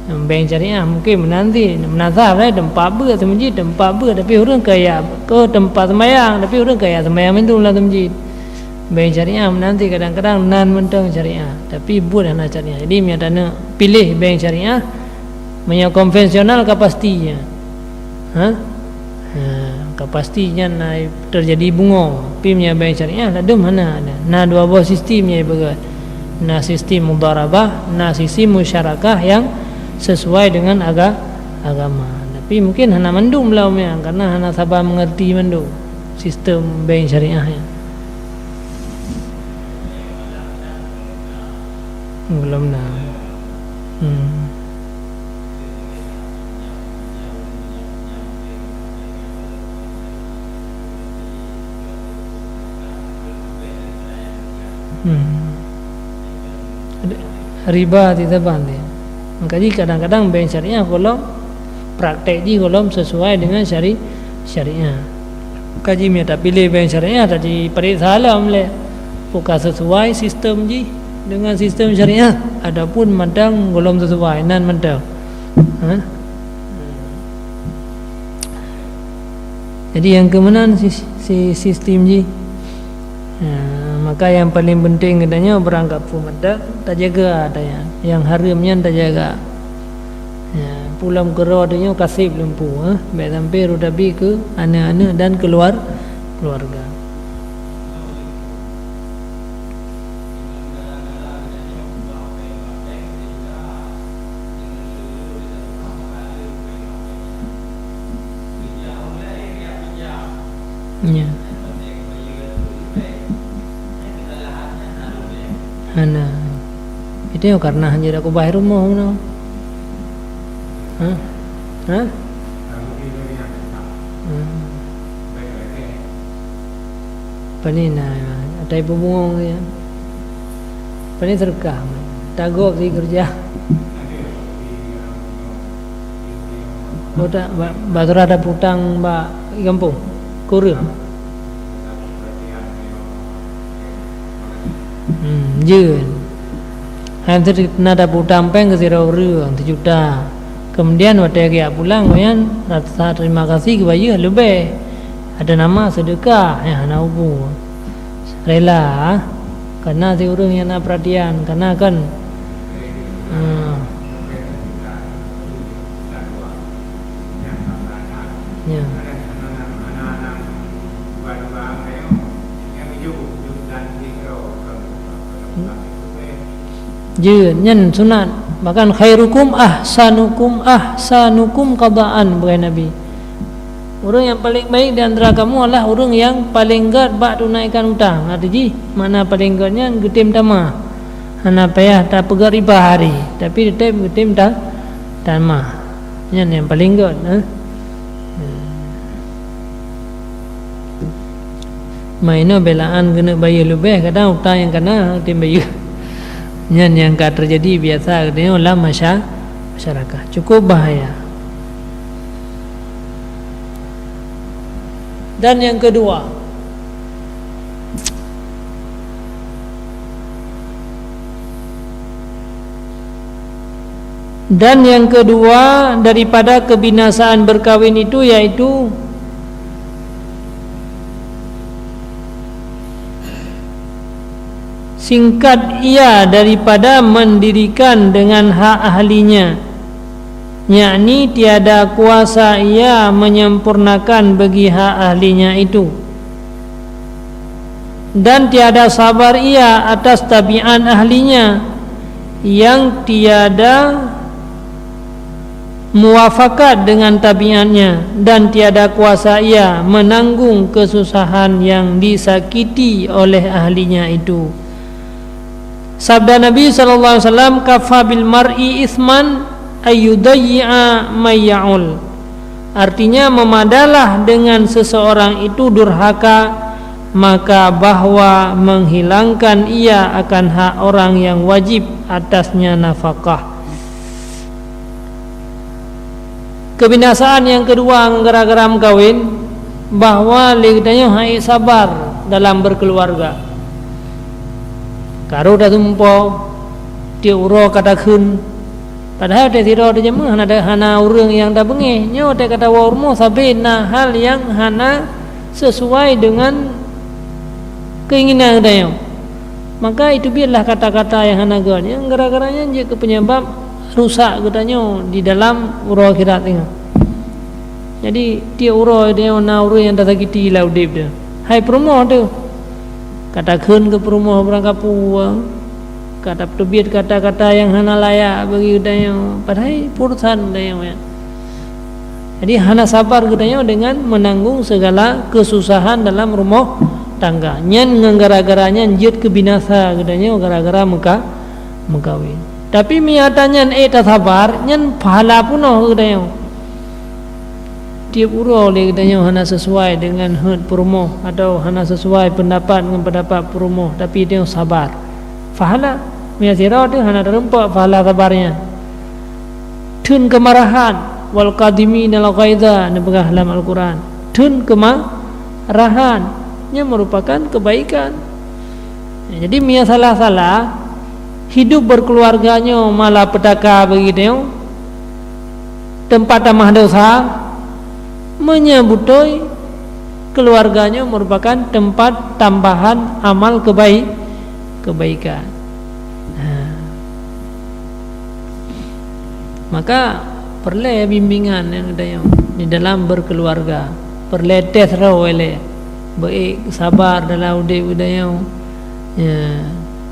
Bank syariah mungkin meunan cit, meunan sah, eh, teumpat beuet, seumeujid teumpat beuet, tapi ureueng ka yak, keu teumpat sembayang, tapi ureueng ka yak sembayang mandum lam seumeujid. Bank syariah meunan cit kadang-kadang nan mantong syariah, tapi buet hana syariah. Jadi, meunyo taneuk piléh bank syariah, meunyo konvensional ka pasti nyan. Ha? Ha, ka pasti nyan na teujadi bungoe. Tapi meunyo bank syariah, ladom hana ada. Na dua boh sistem nyang ipeugah. Na sistem mudharabah, na sistem musyarakah yang sesuai dengan aga-, agama. Tapi mungkin hana mandum lam nyan, karena hana saba mengerti mandum sistem bank syariah nyan. Belum dah. Hmm. Hmm. Ada riba di Taban dia. Maka jadi kadang-kadang bank syariah golom praktek jih golom sesuai dengan syari-, syariah. Kaji mita pilih bank syariah tadi periksa alam leh. Bukan sesuai sistem jih dengan sistem syariah. Adapun mantong golom sesuai, nan mantong. Ha? Jadi yang keumenan si, si sistem jih. Ha, maka yang paling penting geutanyoe beurangkat peue mantong tajaga ata nyan. Yang hareuem nyan tajaga. Ya, pulang keudroe tanyoe kaseb lumpu, eh. Bèk sampai rot Nabi keu aneuk-aneuk dan keluar-, keluarga. Ya. Hana. Itu karena hanya dak kubah rumoh meunan. Ha? Ha? Hmm. Pane na, atai peubungong ya. Pane seudeukah, tagok si keureuja. Kota ba-, basura ada putang ba gampông, kureueng. Hmm, jeuet. Hai, na tapeu utang péng keu sidroe ureueng sijuta. Kemudian watèe geujak pulang, nyan rasa terima kasih geubayeue leubeh. Ada nama sedekah, nyan hana ubu. Rela, karena si ureueng nyang na perhatian, karena kan, hmm. Ya. Jeuet, nyan sunat. Bahkan khairukum ahsanukum, ahsanukum qadaan, peugah Nabi. Ureueng nyang paleng baik di antara kamoe adalah ureueng nyang paleng gèt bak tunaikan utang. Arti jih, makna paleng gèt nyan geutem tamah. Hana payah tapeugèt riba hari, tapi teutep geutem ta-, tamah. Nyan nyang paleng gèt, eh. Mainoe belaan keuneuk bayeue leubeh, kadang utang nyang kana tem bayeue. Nyan nyang ka teujadi biasa geutanyoe lam masya-, masyarakat. Cukup bahaya. Dan yang kedua, Dan yang kedua daripada kebinasaan berkawin itu yaitu singkat ia daripada mendirikan dengan hak ahlinya, yakni tiada kuasa ia menyempurnakan bagi hak ahlinya itu. Dan tiada sabar ia atas tabiat ahlinya yang tiada muwafakat dengan tabiatnya dan tiada kuasa ia menanggung kesusahan yang disakiti oleh ahlinya itu. Sabda Nabi sallallahu alaihi wasallam, "Kafa bil mar'i isman ayyudayyi'a may ya'ul." Artinya, memadalah dengan seseorang itu durhaka, maka bahwa menghilangkan ia akan hak orang yang wajib atasnya nafkah. Kebinasaan nyang keudua gara-gara meukawen, bahwa lé geutanyoe hana sabar dalam berkeluarga. Karu tasumpo, tiep uroe ka takheun. Padahai watée sidroe teujeumaih hana, hana ureuëng nyang tabeungéh. Nyoe watée ka tawoe u rumoh sabe na hal nyang hana sesuai dengan keinginan geutanyoe. Maka itu biarlah kata-kata nyang hana gét. Nyang gara-gara nyan jeuet keu penyebab rusak geutanyoe di dalam uroe akhirat teungoh. Jadi, tiep uroe geutanyoe na ureuëng nyang tasakiti lam udeb teuh. Hai peurumoh teuh. Ka takheun keu peurumoh barangkapeue, ka tapeubiet kata-kata nyang hana layak bagi geutanyoe. Padahai urusan geutanyoe nyan. Jadi, hana sabar geutanyoe dengan menanggung segala kesusahan dalam rumoh tangga. Nyan ngon gara-gara nyan jeuet keu binasa geutanyoe gara-gara meuka-, meukawen. Tapi meunyo ata nyan ék tasabar, nyan pahala peunoh geutanyoe. Tiep uroe lé geutanyoe hana sesuai dengan heuet peurumoh atau hana sesuai pendapat ngon pendapat peurumoh, tapi tanyoe sabar. Pahala, meunyo sidroe teuh hana teurumpok pahala sabar nyan. Theun keumarahan, "Wal kadhiminal ghaidha," neupeugah lam Al-Quran. Theun keumarahan, nyan merupakan kebaikan. Jadi, meunyo salah-salah, hidup berkeluarga nyoe malapetaka bagi tanyoe, teumpat tamah dosa, meunyo beutôi keluarga nyoe merupakan teumpat tambahan amal kebai-, kebaikan. Nah. Maka peureulée bimbingan nyang geutanyoe di dalam berkeluarga. Peureulée tes roh ilée, beu-ék sabar dalam udeb geutanyoe. Ya,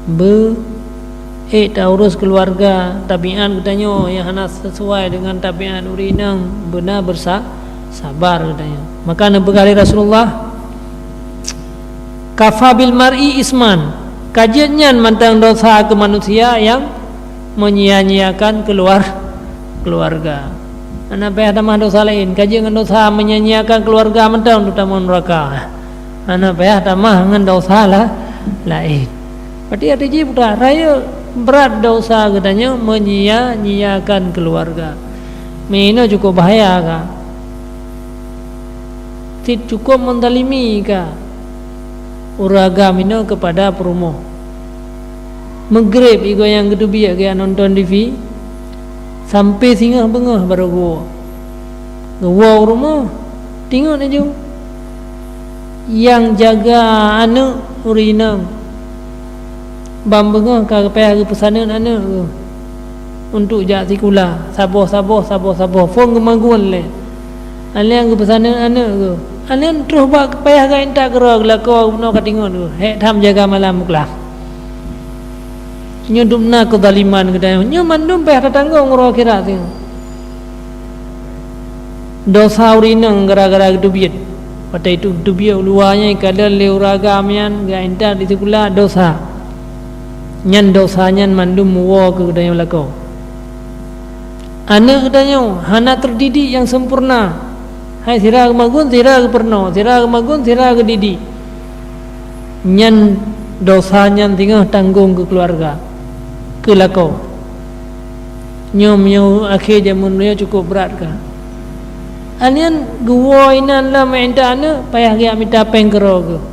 beu-ék taurus keluarga, tabiat geutanyoe nyang hana sesuai dengan tabiat ureuëng inong, beuna bersa-, sabar geutanyoe. Maka neupeugah lé Rasulullah, "Kafa bil mar'i isman," ka jeuet nyan mantong dosa keu manusia nyang menyia-nyiakan keluar-, keluarga. Hana payah tamah dosa laén, ka jeuet ngon dosa menyia-nyiakan keluarga mantong tamong neuraka. Hana payah tamah ngon dosa la-, laén. Berarti arti jih buta, rayeuk brat dosa geutanyoe menyia-nyiakan keluarga. Meunoe cukup bahaya ka. Cit cukup menzalimi ka ureuëng agam inoe keupada peurumoh. Meugreb igoe nyang geuteubiet geuyak nonton T V, sampoe singoh beungoh barô geuwoe. Geuwoe u rumoh, tingot laju. Nyang jaga aneuëk ureuëng inong. Ban beungoh ka geupayah geupeusaneut aneuëk geuh untuk jak sikula, saboh-saboh, saboh-saboh, phon geumagun lé. Aleueng geupeusaneut aneuëk geuh. Aleueng troh bak payah geuintat keudroe geulakoe geubunoe ka tingot geuh. Hék tham jaga malam muklah. Nyoe dum na keuzaliman geutanyoe. Nyoe mandum payah tatanggong uroe akhirat singoh. Dosa ureuëng inong gara-gara geuteubiet. Watée itu geuteubiet u luwa nyan ikalon lé ureuëng agam nyan geuintat di sikula dosa. Nyan dosa nyan mandum meuwoe keu geutanyoe lakoe. Aneuëk geutanyoe hana teudidik nyang sempurna. Hai sira geumagun, sira geupeurunoe, sira geumagun, sira geudidik. Nyan dosa nyan singoh tanggong keu keuluwarga, keu lakoe. Nyoe meunyoe akhé jamén nyoe cukup brat ka. Aleueng geuwoe inan lom intat aneuëk, payah geujak mita péng keudroe geuh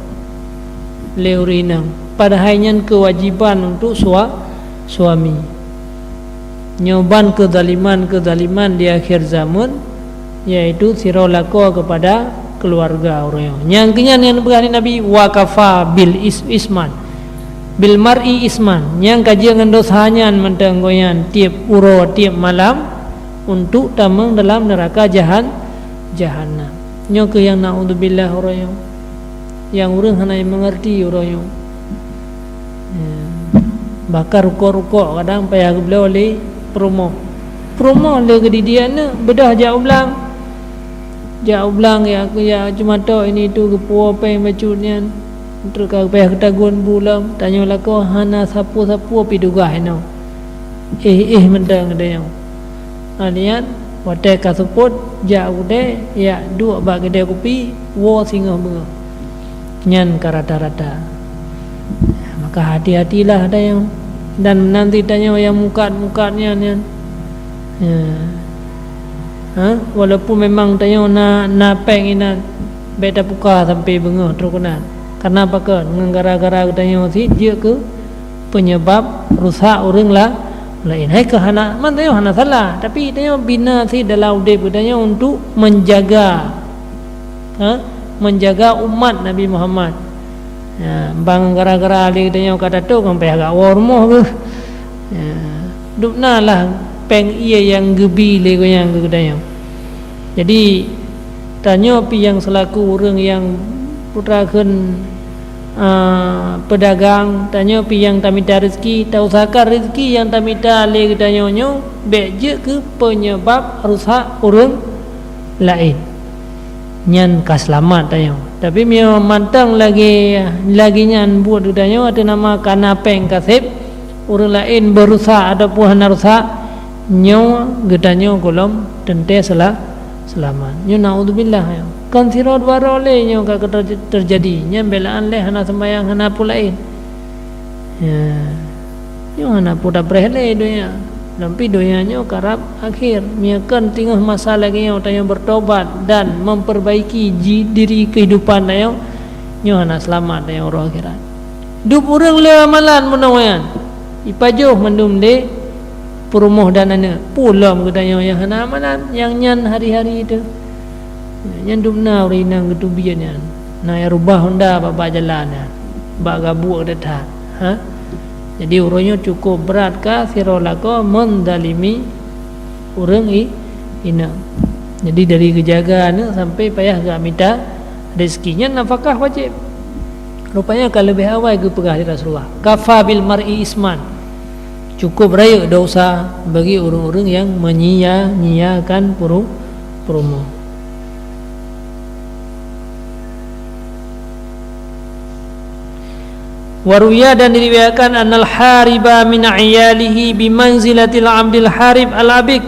lé ureuëng inong, padahai nyan keuwajiban untuk sua-, suami. Nyoe ban keuzaliman-keuzaliman di akhé zamén, yaitu sidroe lakoe keupada keuluwarga ureuëng nyoe. Nyang keunyan nyang neupeugah lé Nabi, "Wa kafa bil is-, isman, bil mar'i isman," nyang ka jeuet ngon dosa nyan mantong gobnyan tieb uroe tieb malam untuk tamong dalam neuraka jahan-, jahannam. Nyoe kheueh nyang naudzubillah ureuëng nyoe. Nyang ureuëng hana meungerti uroe nyoe. Ya. Bahkan rukok-rukok kadang payah geubloe lé peurumoh. Peurumoh lé geudidik aneuk, beudôh jak u blang. Jak u blang, ya, ya, cumatok ini itu geupuwoe péng bacut nyan. Trok ka geupayah geutagun bu lom, tanyoe lakoe hana sapeue-sapeue pih tugaih inoe. Éh-éh mantong geutanyoe. Nyan, watée ka seupôt, jak u keudè, yak duek bak keudè kupi, woe singoh beungoh. Nyan ka rata-rata. Maka hati-hatilah tanyoe. Dan meunan cit tanyoe nyang mukat-mukat nyan, nyan. Ya. Ha? Walaupun memang tanyoe na, na péng inan, bék tapuka sampoe beungoh trok keunan. Karena pakon? Ngon gara-gara geutanyoe cit jeuet keu penyebab rusak ureuëng la-, laén. Hai keuh hana, man tanyoe hana salah, tapi tanyoe bina cit dalam udeb geutanyoe untuk menjaga, ha, menjaga umat Nabi Muhammad. Ya, bang gara-gara lé geutanyoe ka tato, kan payah gak woe rumoh keuh. Ya, dubna lah péng ié nyang geubi lé geunyang keu geutanyoe. Jadi, tanyoe pih nyang seulaku ureuëng nyang putra kheun, a, peudagang, tanyoe pih nyang tamita rezeki, tausahakan rezeki nyang tamita lé geutanyoe nyoe bék jeuet keu penyebab rusak ureuëng laén. Nyan ka seulamat tanyoe. Tapi meunyoe mantong lagée, lagée nyan buet geutanyoe, ateueh nama ka na péng ka seb, ureuëng laén beurusak ataupun hana rusak, nyoe geutanyoe gohlom teuntée seula-, seulamat. Nyoe naudzubillah nyoe. Kon sidroe dua droe lé nyoe ka ter-, teujadi. Nyan beulaan lé hana seumayang, hana peue laén. Ya. Nyoe hana peue tapreh lé donya. Tapi donya nyoe karab akhé. Meunyoe kon teungoh masa lagée nyoe tanyoe bertobat dan memperbaiki ji-, diri kehidupan tanyoe, nyoe hana seulamat tanyoe uroe akhirat. Dub ureuëng le amalan meunoe nyan, ipajoh mandum lé peurumoh dan aneuëk. Peue lom geutanyoe nyang hana amalan, nyang nyan hari-hari teuh. Nyan dubna ureuëng inong geuteubiet nyan. Na nyang rubah honda bak, bak jalan nyan, bak gabuek that-that. Ha? Jadi, uroe nyoe cukup brat ka sidroe lakoe menzalimi ureuëng i-, inong. Jadi, dari geujaga aneuëk sampai payah gak mita rezeki. Nyan nafakah wajéb. Rupanya ka leubeh awai geupeugah lé Rasulullah, "Kafa bil mar'i isman." Cukup rayeuk dosa bagi ureuëng-ureuëng nyang menyia-nyiakan puru-, peurumoh. Waruya, dan diriwayatkan, annal hariba min iyalihi bimanzilatil abdil harib al abik,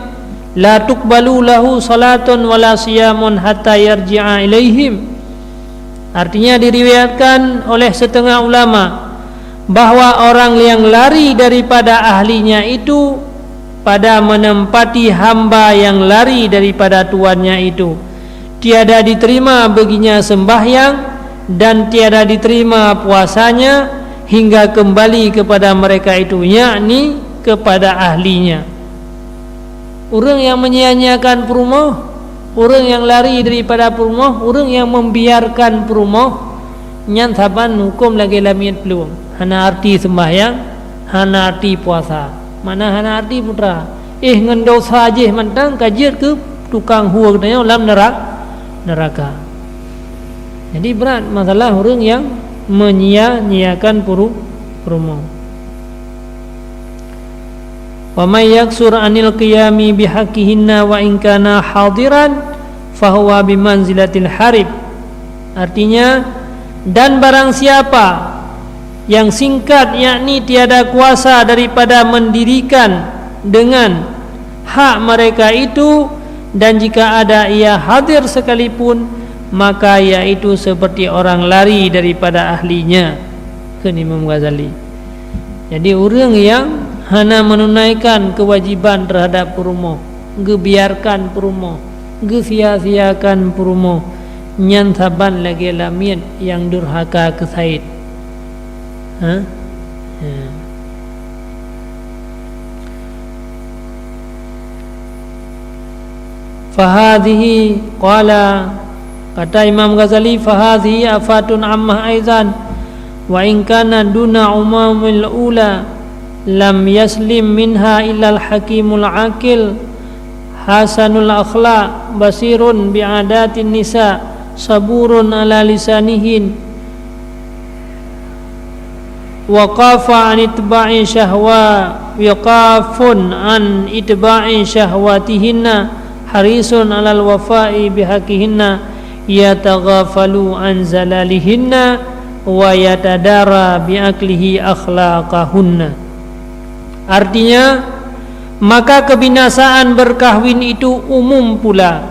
la tuqbalu lahu salatun wala siyamun hatta yarji'a ilaihim. Artinya, diriwayatkan oleh setengah ulama bahwa orang yang lari daripada ahlinya itu pada menempati hamba yang lari daripada tuannya itu, tiada diterima baginya sembahyang dan tiada diterima puasanya hingga kembali kepada mereka itu, yakni kepada ahlinya. Ureuëng nyang menyia-nyiakan peurumoh, ureuëng nyang lari daripada peurumoh, ureuëng nyang membiarkan peurumoh, nyan saban huköm lagée lamiet plueng, hana arti seumbahyang, hana arti puasa, mana hana arti putra. Éh, ngon dosa jih mantong ka jeuet keu tukang hue geutanyoe lam neura-, neuraka. Jadi, brat masalah ureuëng nyang menyia-nyiakan puru-, peurumoh. "Wa may yaksur anil qiyami bihaqqihinna wa in kana hadiran, fahuwa bimanzilatil harib." Artinya, dan barang siapa yang singkat, yakni tiada kuasa daripada mendirikan dengan hak mereka itu, dan jika ada ia hadir sekalipun, maka ia itu seperti orang lari daripada ahlinya, kheun Imam Ghazali. Jadi, ureuëng nyang hana menunaikan kewajiban terhadap peurumoh, geubiarkan peurumoh, geusia-siakan peurumoh, nyan saban lagée lamiet nyang durhaka keu saét. Ha? Ya. Fahadhihi, qala, kata Imam Ghazali, "Fahadhihi afatun ammah aizan, wa in kana duna umamil ula, lam yaslim minha illal hakimul aqil, hasanul akhlaq, basirun bi adatin nisa, saburun ala lisanihin, wa qafa an itba'i syahwa, Wiqafun an itba'i syahwatihinna, harisun alal wafa'i bihaqqihinna, yataghafalu an zalalihinna, wa yatadara biaklihi akhlaqahunna. Artinya, maka kebinasaan berkahwin itu umum pula,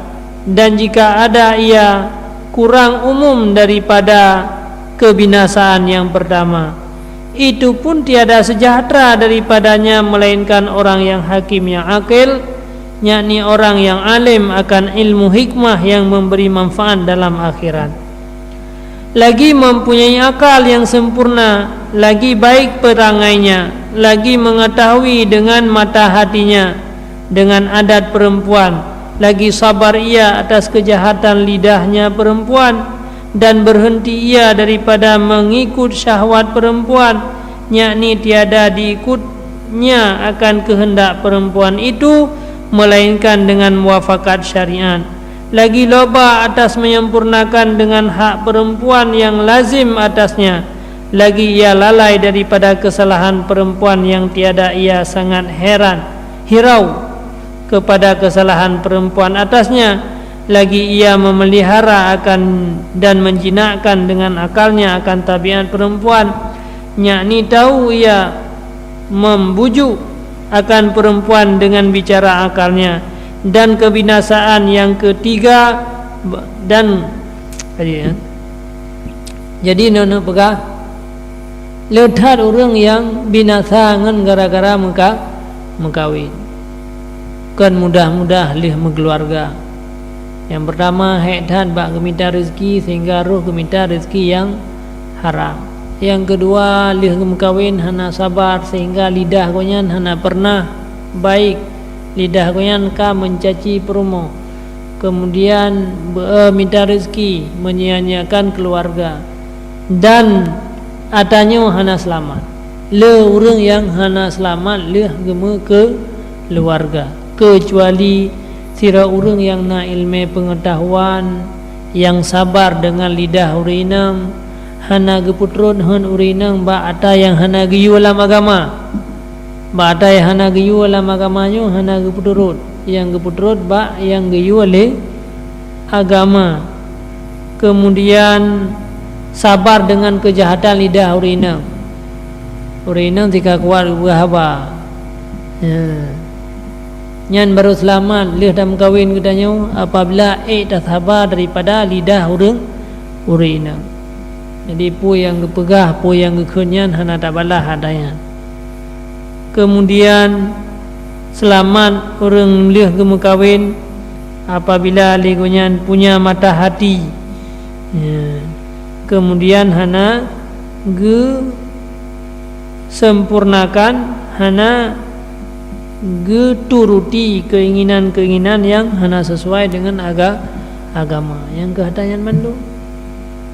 dan jika ada ia kurang umum daripada kebinasaan yang pertama, itu pun tiada sejahtera daripadanya melainkan orang yang hakim yang akil, yakni orang yang alim akan ilmu hikmah yang memberi manfaat dalam akhirat. Lagi mempunyai akal yang sempurna, lagi baik perangainya, lagi mengetahui dengan mata hatinya, dengan adat perempuan, lagi sabar ia atas kejahatan lidahnya perempuan, dan berhenti ia daripada mengikut syahwat perempuan, yakni tiada diikutnya akan kehendak perempuan itu, melainkan dengan muafakat syariat. Lagi loba atas menyempurnakan dengan hak perempuan yang lazim atasnya, lagi ia lalai daripada kesalahan perempuan yang tiada ia sangat heran, hirau kepada kesalahan perempuan atasnya, lagi ia memelihara akan dan menjinakkan dengan akalnya akan tabiat perempuan, yakni tahu ia membujuk akan perempuan dengan bicara akalnya, dan kebinasaan yang ketiga, dan, jadi, neuneuk peugah, le that ureuëng nyang binasa ngon gara-gara meuka-, meukawen. Kon mudah-mudah lheueh meukeuluwarga. Nyang peurtama, hék that bak geumita rezeki sehingga roh geumita rezeki nyang haram. Nyang keudua, lheueh geumeukawen hana sabar sehingga lidah gobnyan hana pernah baik, lidah gobnyan ka meucaci peurumoh. Keumudian, beu-, mita rezeki, meunyianyiakan keuluwarga, dan ata nyoe hana seulamat. Le ureuëng nyang hana seulamat lheueh geumeukeuluwarga, keucuali sidroe ureuëng nyang na iéleumé peungeutahuan, nyang sabar deungon lidah ureuëng inong, hana geupeutrot hon ureuëng inong bak ata nyang hana geuyue lam agama. Bak ata nyang hana geuyue lam agama nyoe hana geupeuturot, nyang geupeuturot bak nyang geuyue lé agama. Keumudian, sabar deungon keujahatan lidah ureuëng inong. Ureuëng inong tika kuat geupeugah haba. Ya. Nyan barô seulamat lheueh tameukawen geutanyoe apabila ék tasaba daripada lidah ureuëng, ureuëng inong. Jadi, peue nyang geupeugah, peue nyang geukheun nyan hana tabalah ata nyan. Keumudian, seulamat ureuëng lheueh geumeukawen apabila lé gobnyan punya mata hati. Ya. Keumudian hana geusempurnakan, hana geuturuti keinginan-keinginan nyang hana sesuai deungon aga-, agama. Nyang keuh ata nyan mandum.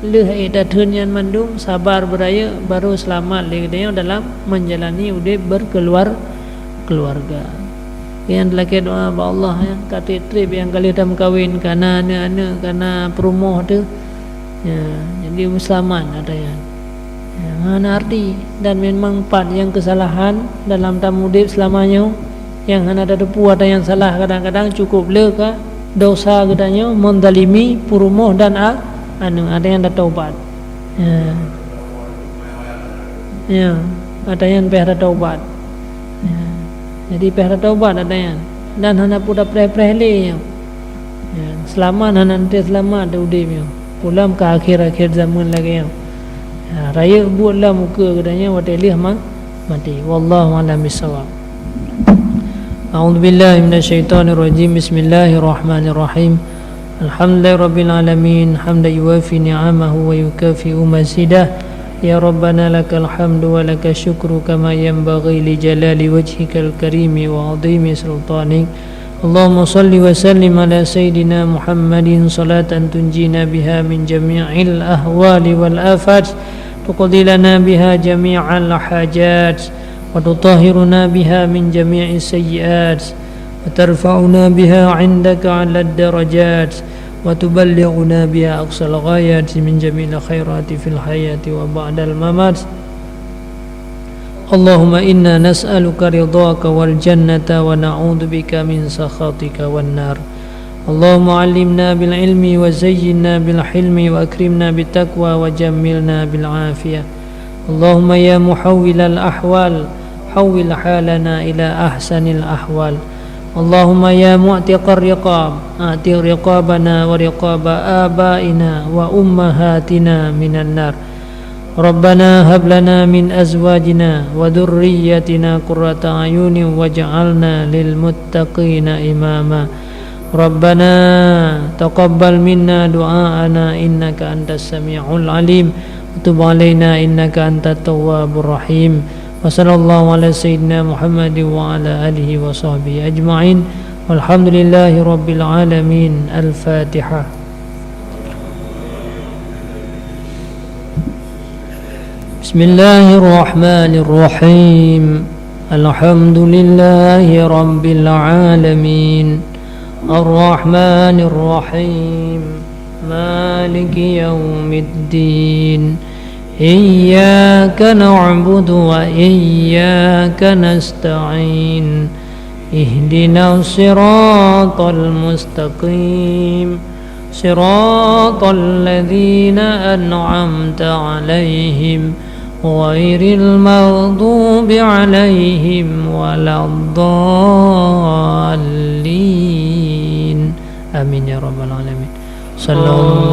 Lheueh ék tatheun nyan mandum, sabar beurayeuk, barô seulamat lé geutanyoe dalam menjalani udeb berkeluar-, keluarga. Nyang talakée doá bak Allah, ya, ka treb-treb nyang ka lheueh tameukawen, ka na aneuëk-aneuëk, ka na peurumoh teuh. Ya, jadi meuseulamat ata nyan. Ya, hana arti dan memang pat nyang keusalahan dalam tamudeb seulama nyoe, nyang hana tateupeue ata nyang salah, kadang-kadang cukup le ka dosa geutanyoe menzalimi peurumoh dan a-, aneuëk, ata nyang tataubat. Ya. Ya, ata nyan payah tataubat. Ya. Jadi payah tataubat ata nyan. Dan hana peue tapreh-preh lé nyoe. Ya, seulamat hana teuntée seulamat udeb nyoe. Pulam ka akhir-akhir zaman lagée nyoe. Ya, rayeuk buet lam ukeue geutanyoe watée lheueh ma-, maté. Wallahu a'lam bissawab. A'udzubillahi minasyaitonirrajim. Bismillahirrahmanirrahim. Alhamdulillahirabbil alamin, hamdan yuwafi ni'amahu wa yukafi'u mazidah. Ya Rabbana lakal hamdu wa lakasyukru kama yanbaghi li jalali wajhikal karimi wa 'azimi sultanik. Allahumma shalli wa sallim ala sayyidina Muhammadin salatan tunjina biha min jami'il ahwali wal afat, tuqdi lana biha jami'al hajat, wa tutahhiruna biha min jami'is sayyiat, wa tarfa'una biha 'indaka 'alad darajat, wa tuballighuna biha aqsal ghayati min jami'il khairati fil hayati wa ba'dal mamat. اللهم إنا نسألك رضاك والجنة ونعوذ بك من سخطك والنار. اللهم علمنا بالعلم وزينا بالحلم وأكرمنا بالتقوى وجملنا بالعافية. اللهم يا محول الأحوال، حول حالنا إلى أحسن الأحوال. اللهم يا معتق الرقاب، أعتق رقابنا ورقاب آبائنا وأمهاتنا من النار. ربنا هب لنا من أزواجنا وذريتنا قرة أعين واجعلنا للمتقين إماما. ربنا تقبل منا دعاءنا إنك أنت السميع العليم وتب علينا إنك أنت التواب الرحيم. وصلى الله على سيدنا محمد وعلى آله وصحبه أجمعين. والحمد لله رب العالمين. الفاتحة. بسم الله الرحمن الرحيم. الحمد لله رب العالمين. الرحمن الرحيم. مالك يوم الدين. إياك نعبد وإياك نستعين. اهدنا الصراط المستقيم. صراط الذين أنعمت عليهم غير المغضوب عليهم ولا الضالين. آمين يا رب العالمين. صلى الله